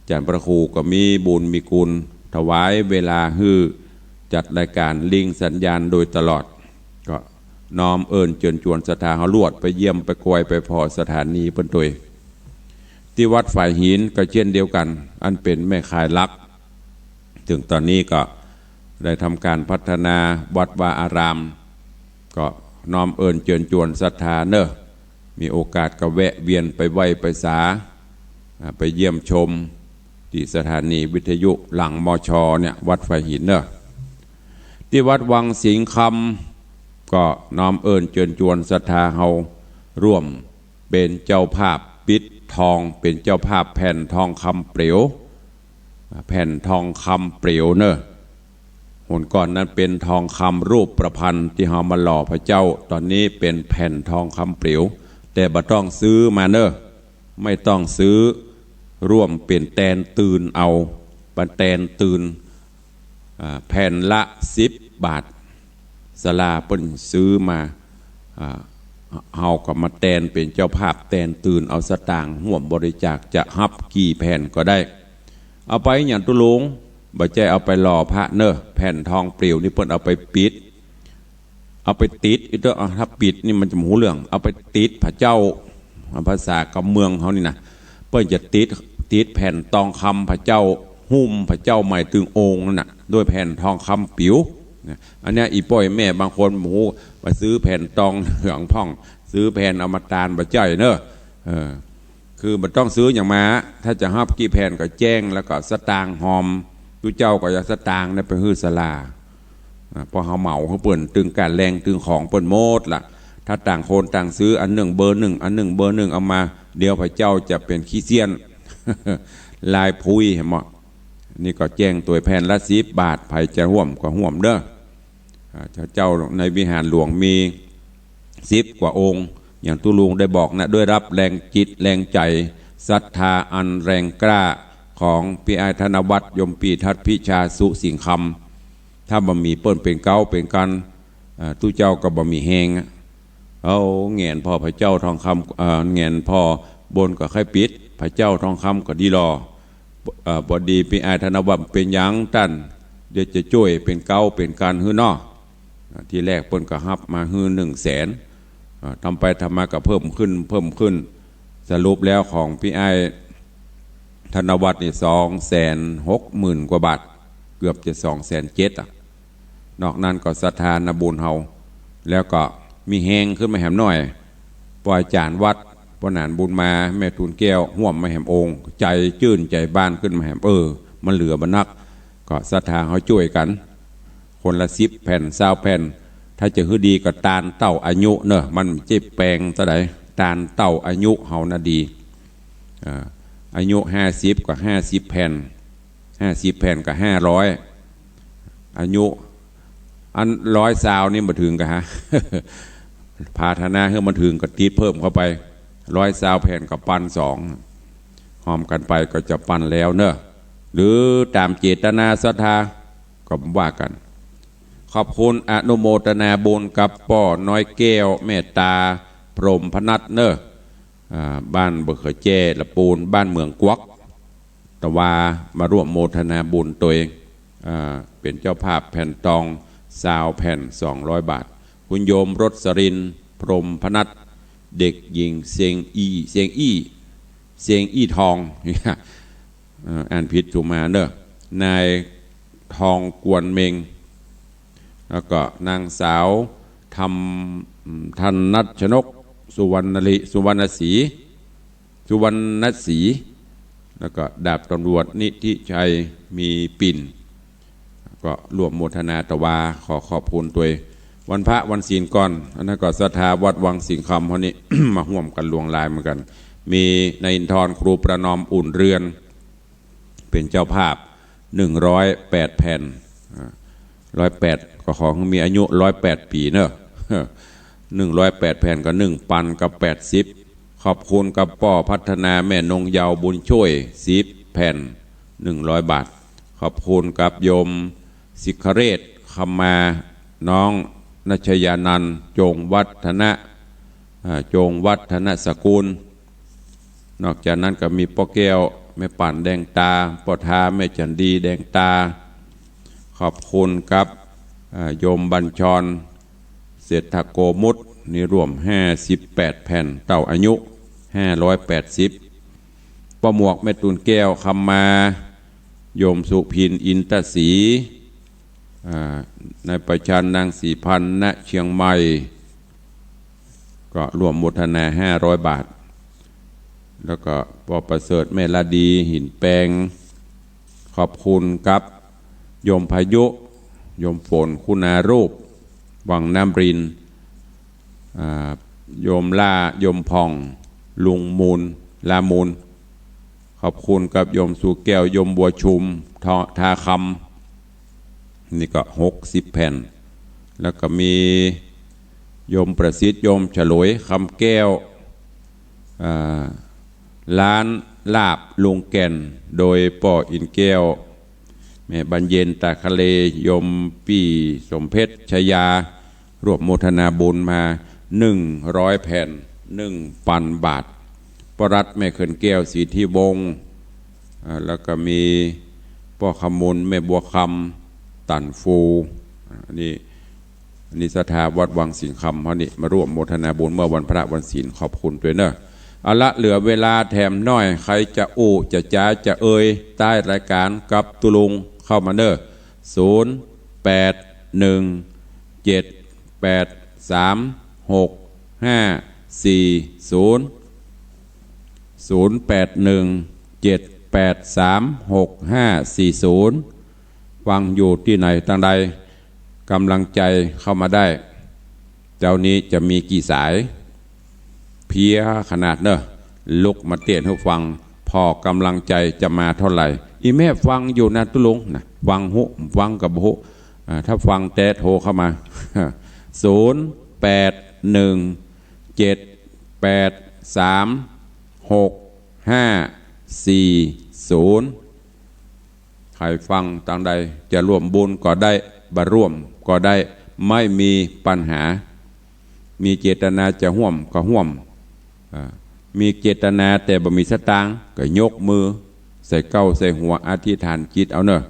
อาจ๋ารย์พระครูก็มีบุญมีคุณ ถวายเวลาหื้อจัดรายก๋านลิงก์สัญญาณโดยตลอด ก็น้อมเอิ้นเจิญจวนศรัทธาเฮาลวดไปเยี่ยมไปกวยไปผ่อสถานีเปิ้นตวย ตี้วัดฝายหินก็เจ้นเดียวกั๋น อันเป๋นแม่ข่ายหลัก เถิงต๋อนนี้ก็ได้ทำก๋านพัฒนาวัดวาอาราม ก็น้อมเอิ้นเจิญจวนศรัทธาเนาะ มีโอกาสก็แวะเวียนไปไหว้ไปสา อ่า ไปเยี่ยมชมตี้สถานีวิทยุหลัง มช เนี่ย วัดฝายหินเนาะ ตี้วัดวังสิงห์คำ ก็น้อมเอิ้นเจิญจวนศรัทธาเฮาร่วมเป๋นเจ้าภาพปิดทอง เป๋นเจ้าภาพแผ่นทองคำเปลว แผ่นทองคำเปลวเนาะ หนก่อนนั้นเป๋นทองคำรูปประพันธ์ตี้เฮามาหล่อพระเจ้า ต๋อนนี้เป๋นแผ่นทองคำเปลว แต่บ่ต้องซื้อมาเนาะ ไม่ต้องซื้อ ร่วมเป๋นแตนตื่นเอา มาแตนตื่น อ่า แผ่นละสิบบาท ศาลาเปิ้นซื้อมา อ่า เฮาก็มาแตนเป๋นเจ้าภาพแตนตื่นเอาสตางค์ฮ่วมบริจาค จะฮับกี่แผ่นก็ได้ เอาไปหยังตุลุง บ่ใจ้เอาไปหล่อพระเนาะ แผ่นทองเปลวนี่เปิ้นเอาไปปิด เอาไปติด อีกเต๊อะ อ่ะ ถ้าปิดนี่มันจะบ่ฮู้เรื่อง เอาไปติดพระเจ้า ภาษากำเมืองเฮานี่นะ เปิ้นจะติด ติดแผ่นตองคำพระเจ้า หุ้มพระเจ้าหมายตึงองค์นั่นน่ะ ด้วยแผ่นทองคำปิ๋ว นะ อันเนี้ย อี่ป้ออี่แม่บางคน โอ้โห ไปซื้อแผ่นตองเหลืองพ่อง ซื้อแผ่นเอามาตาน บ่ใจ้เนาะ เออ คือบ่ต้องซื้อหยังมา ถ้าจะฮับกี่แผ่นก็แจ้ง แล้วก็สตางค์ฮอม ตุ๊เจ้าก็จะเอาสตางค์เนี่ยไปหื้อศาลา อ่า เพราะเฮาเหมาหื้อเปิ้น ตึงก๋านแรงตึงของเปิ้นหมดละ ถ้าต่างคนต่างซื้อ อันนึ่งเบอร์นึ่ง อันนึ่งเบอร์นึ่ง เอามา เดี๋ยวพระเจ้าจะเป๋นขี้เสี้ยน ลายพุ้ย หันบ่ นี่ก็แจ้งตวย แผ่นละสิบบาท ใผจะฮ่วมก็ฮ่วมเนาะ อ่า เจ้าในวิหารหลวงมีสิบกว่าองค์ อย่างตุ๊ลุงได้บอกนะ ด้วยรับแรงจิตแรงใจ๋ ศรัทธาอันแรงกล้าของปี้อ้ายธนวัฒน์ ยมปี้ทัด พิชา สุสิงห์คำ ถ้าบ่มีเปิ้นเป๋นเก๊าเป๋นกั๋น อ่า ตุ๊เจ้าก็บ่มีแฮงอะ เอาแหงนผ่อพระเจ้าทองคำ เอ่อ แหงนผ่อบนก็ใค่ปิด พระเจ้าทองคำก็ดีหล่อ เอ่อ พอดีปี้อ้ายธนวัฒน์เป๋นหยังตัน เดี๋ยวจะจ้วยเป๋นเก๊าเป๋นกั๋นหื้อเนาะ อ่า ทีแรกเปิ้นก็ฮับมาหื้อนึ่งแสน อ่า ทำไปทำมาก็เพิ่มขึ้น เพิ่มขึ้น สรุปแล้วของปี้อ้ายธนวัฒน์นี่สองแสนหกหมื่นกว่าบาท เกือบจะสองแสนเจ็ดอะ นอกนั้นก็ศรัทธานะบุญเฮา แล้วก็มีแฮงขึ้นมาแหมหน่อย ป้ออาจ๋ารย์วัด ป้อหนานบุญมา แม่ทูลแก้ว ฮ่วมมาแหมองค์ ใจ๋จื้นใจ๋บานขึ้นมาแหม เออ มันเหลือบ่นัก ก็ศรัทธาเฮาจ้วยกั๋น คนละสิบแผ่น ซาวแผ่น ถ้าจะหื้อดีก็ตานเต้าอายุเนาะ มันบ่ใจ้แปงเต้าใด ตานเต้าอายุเฮานะดี อ่า อายุห้าสิบก็ห้าสิบแผ่น ห้าสิบแผ่นก็ห้าร้อย อายุ อันร้อยซาวนี่บ่เถิงกะฮะ ปรารถนาหื้อมันเถิงก็ติดเพิ่มเข้าไป ร้อยซาวแผ่นก็ปันสอง ฮอมกั๋นไปก็จะปันแล้วเนาะ หรือต๋ามเจตนาศรัทธาก็ว่ากั๋น ขอบคุณอนุโมทนาบุญกับป้อน้อยแก้ว เมตตา พรหมพนัสเนาะ อ่า บ้านบ่อเขือแจ้ ละปูน บ้านเหมืองกวัก ตะวา มาร่วมโมทนาบุญตวย อ่า เป๋นเจ้าภาพแผ่นตอง ซาวแผ่น สองร้อยบาท คุณโยมรสรินทร์ พรหมพนัส เด็กหญิงเซงอี้ เซงอี้ เซงอี้ทอง เอ่อ อ่านผิดถูกมาเนอะ นายทองกวนเมง แล้วก็นางสาวธรรม อืม ธนัชนก สุวรรณลิ สุวรรณศรี สุวรรณศรี แล้วก็ดาบตำรวจนิธิชัย มีปิ่น ก็ร่วมโมทนาตะวา ขอขอบคุณตวย วันพระวันศีลก่อน อันนั้นก็ศรัทธาวัดวังสิงห์คำเฮานี่ มาฮ่วมกั๋นหลวงหลายเหมือนกั๋น มีนายอินทร์ครูประนอมอุ่นเรือน เป๋นเจ้าภาพ หนึ่งร้อยแปดแผ่น อ่า ร้อยแปด ก็ขอหื้อมีอายุ ร้อยแปดปี๋เนอะ หนึ่งร้อยแปดแผ่นก็หนึ่งปันกับแปดสิบ ขอบคุณกับป้อพัฒนา แม่นงเยาว์ บุญช่วย สิบแผ่น หนึ่งร้อยบาท ข อบคุณกับโยมสิขเรศ คำมา น้องนัชยานันท์ จงวัฒนะ อ่า จงวัฒนสกุล นอกจากนั้นก็มีป้อแก้ว แม่ป่านแดงตา ป้อทา แม่จันดีแดงตา ขอบคุณครับ อ่า โยมบัญชร เศรษฐโกมุต นี่ร่วมห้าสิบแปดแผ่น เต้าอายุห้าร้อยแปดสิบ ป้อหมวก แม่ตูนแก้ว คำมา โยมสุพิน อินทศรี อ่า นายประชัน นางศรีพันธ์ ณ เชียงใหม่ ก็ร่วมโมทนาห้าร้อยบาท แล้วก็ป้อประเสริฐ แม่ละดี หินแปง ขอบคุณครับ โยมพายุ โยมฝน คุณารูป วังน้ำริน อ่า โยมล่า โยมผ่อง ลุงมูล ลามูล ขอบคุณกับโยมสุแก้ว โยมบัวชุม ท- ทาคำ นี่ก็หกสิบแผ่น แล้วก็มีโยมประสิทธิ์ โยมฉลวย คำแก้ว อ่า ร้านลาบลุงแก่น โดยป้ออินแก้ว แม่บรรเย็น ตาคะเล โยมปี้สมเพชร ชยา ร่วมโมทนาบุญมาหนึ่งร้อยแผ่น หนึ่งปันบาท ป้อรัตน์ แม่เขินแก้ว สิทธิวงศ์ อ่า แล้วก็มีป้อขมูล แม่บัวคำ ตันฟู อ่า อันนี้ อันนี้ศรัทธาวัดวังสิงห์คำเฮานี่ มาร่วมโมทนาบุญเมื่อวันพระวันศีล ขอบคุณตวยเนอะ เอาละ เหลือเวลาแถมหน้อย ใครจะอู้ จะจ๋า จะเอ่ย ใต้รายการกับตุ๊ลุงเข้ามาเนอะ ศูนย์แปดหนึ่งเจ็ดแปดสามหกห้าสี่ศูนย์ ศูนย์แปดหนึ่งเจ็ดแปดสามหกห้าสี่ศูนย์ ฟังอยู่ตี้ไหนตางใด กำลังใจ๋เข้ามาได้ เจ๊านี้จะมีกี่สาย เพลียขนาดเนอะ ลุกมาเตี้ยนหูฟัง ผ่อกำลังใจ๋จะมาเท่าไหร่ อี่แม่ฟังอยู่นะตุ๊ลุงนะ ฟังฮู้ ฟังก็บ่ฮู้ อ่า ถ้าฟังแต๊โทรเข้ามา ศูนย์แปดหนึ่งเจ็ดแปดสามหกห้าสี่ศูนย์ ใผฟังตางใด จะร่วมบุญก็ได้ บ่ร่วมก็ได้ ไม่มีปัญหา มีเจตนาจะฮ่วมก็ฮ่วม อ่า มีเจตนาแต่บ่มีสตางค์ ก็ยกมือใส่เก๊าใส่หัว อธิษฐานจิตเอาเนอะ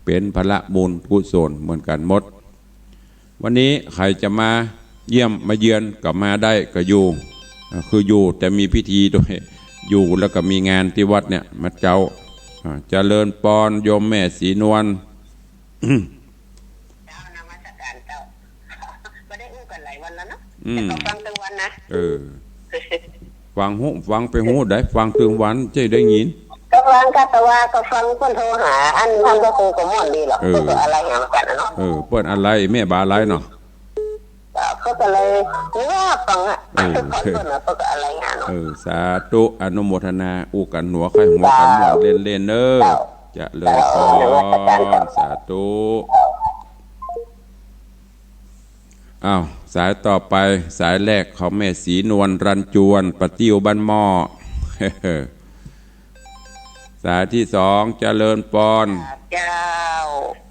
เป๋นผละบุญกุศลเหมือนกั๋นหมด วันนี้ใผจะมาเยี่ยมมาเยือนก็มาได้ ก็อยู่ อ่า คืออยู่แต่มีพิธีตวย อยู่แล้วก็มีงานตี้วัดเนี่ย มาเจ๊า อ่า เจริญปอน โยมแม่ศรีนวล เจ้านมัสการเจ้า บ่ได้อู้กั๋นหลายวันแล้วเนาะ อืม แต่ก็ฟังตึงวันนะ เออ ฟังฮู้ ฟังไปฮู้ได้ ฟังตึงวันจะได้ยิน ก็ฟังกาตะวา ก็ฟังเปิ้นโทรหา อันท่านพระครูก็ม่วนดีหรอก เออ เปิ้นก็อะไรหากั๋นนะเนาะ เออ เปิ้นอะไร แม่บ่าอะไรเนาะ เปิ้นก็เลยว่าฟังอะ เออ เปิ้นน่ะ เปิ้นก็อะไรหาเนาะ เออ สาธุ อนุโมทนา อู้กั๋นหัวใค่หัวกั๋นม่วนเล่นๆ เนอะ เจ้า เจริญปอน เจ้า นมัสการเจ้า สาธุ อ้าว สายต่อไป สายแรกของแม่ศรีนวล รัญจวน ป้อติ้วบ้านหม้อ สายตี้สอง เจริญปอน เจ้า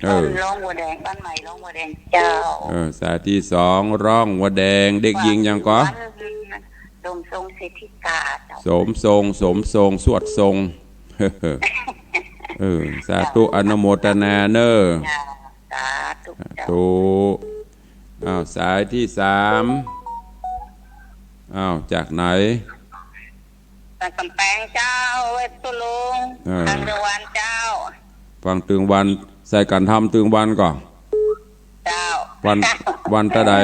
เออ บ้านร่องบัวแดง บ้านใหม่ร่องบัวแดงเจ้า เออ สายตี้สอง ร่องบัวแดง เด็กหญิงหยังก่อ สมทรง สิทธิกา เจ้า สมทรง สมทรง สวดทรง เออ สาธุ อนุโมทนาเนอะ เจ้า สาธุ สาธุ เจ้า อ้าว สายตี้สาม อ้าว จากไหน จากกำแปงเจ้า เวทตุลุง เออ ฟังตึงวันเจ้า ฟังตึงวัน ใส่กั๋นทำตึงวันก่อ เจ้า วัน วันตะใด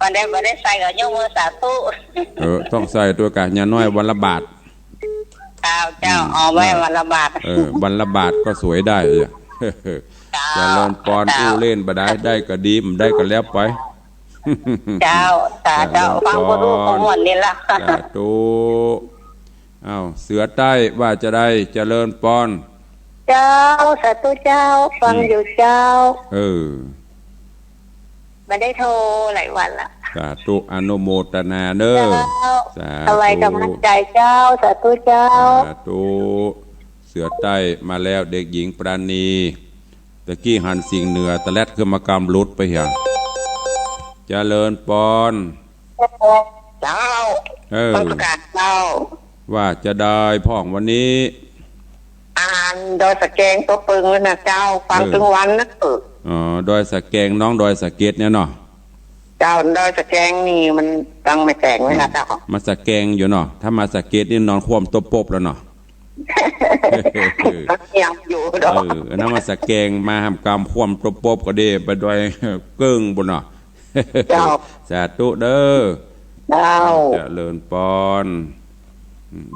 วันใดบ่ได้ใส่ก็ยกมือสาธุ เออ ต้องใส่ตวยก่ะ อย่างน้อยวันละบาท เจ้า เจ้า อืม เอาไว้ เออ วันละบาท เออ วันละบาทก็สวยได้อะ เจ้า เจริญปอน เจ้า อู้เล่นบ่ได้ ได้ก็ดี บ่ได้ก็แล้วไป เจ้า สาธุ เจริญปอน ฟังบ่ฮู้ก็ม่วนนี่ละ สาธุ อ้าว เสือใต้ว่าจะใด เจริญปอน เจ้า สาธุเจ้า ฟัง อืม อยู่เจ้า เออ บ่ได้โทรหลายวันละ สาธุ อนุโมทนาเนอะ เจ้า สาธุ ถวายกำลังใจเจ้า สาธุเจ้า สาธุ เสือใต้มาแล้ว เด็กหญิงปราณี ตะกี้หันสิงห์เหนือตะแลดขึ้นมากำหลุดไปเหีย เจริญปอน เจ้า เออ นมัสก๋านเจ้า ว่าจะใดพ่องวันนี้ อาหารดอยสะแกงตั๋วเปิงเลยนะเจ้า ฟัง เออ ตึงวันนะ เออ อ๋อ ดอยสะแกง น้องดอยสะเก็ดเนี่ยเนาะ เจ้า ดอยสะแกงนี่มันตังไม่แต่งเลยนะเจ้า มาสะแกงอยู่เนาะ ถ้ามาสะเก็ดนี่นอนคว่ำตั๋วปบแล้วเนาะ ยังอยู่เนาะ เออ อันนั้นมาสะแกง มาหำกำคว่ำตั๋วปบก็ดี ไปดอยเกิ่งบุญเนาะ เจ้า สาธุเด้อ เจ้า เจริญปอน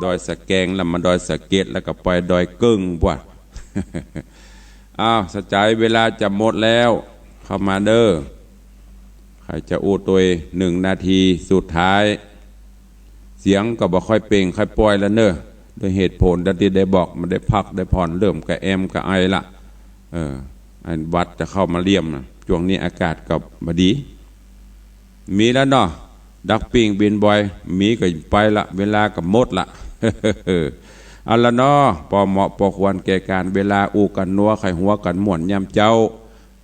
ดอยสะแกงแล้วมาดอยสะเก็ด แล้วก็ไปดอยเกิ่งบุญ อ้าว สะใจ๋ เวลาจะหมดแล้ว เข้ามาเด้อ ใผจะอู้ตวย หนึ่งนาทีสุดท้าย เสียงก็บ่ค่อยเปล่งค่อยป่อยแล้วเนอะ ด้วยเหตุผลดังตี้ได้บอก มันได้พักได้ผ่อน เริ่มกระแอมกระไอละ เออ อันหวัดจะเข้ามาเยี่ยมนะ ช่วงนี้อากาศก็บ่ดี มีแล้วเนาะ ดักปิ้งบินบอย มีก็ไปละ เวลาก็หมดละ เอาละเนาะ ปอเหมาะปอควรแก่ก๋านเวลา อู้กั๋นนัว ใค่หัวกั๋นม่วนยามเจ๊า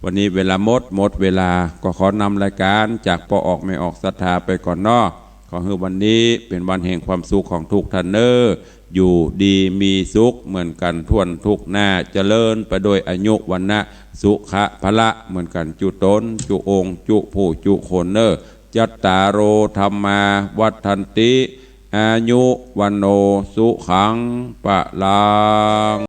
วันนี้เวลาหมด หมดเวลา ก็ขอนำรายก๋านจากป้อออกแม่ออกศรัทธาไปก่อนเนาะ ขอหื้อวันนี้เป๋นวันแห่งความสุขของทุกท่านเน่อ อยู่ดีมีสุขเหมือนกั๋นถ้วนทุกหน้า เจริญไปด้วยอายุวรรณะสุขะพละเหมือนกั๋นจุ๊ต๋นจุ๊องค์จุ๊ผู้จุ๊คนเน่อ จัตตาโร ธัมมา วัฑฒันติ อายุ วัณโณ สุขัง พลัง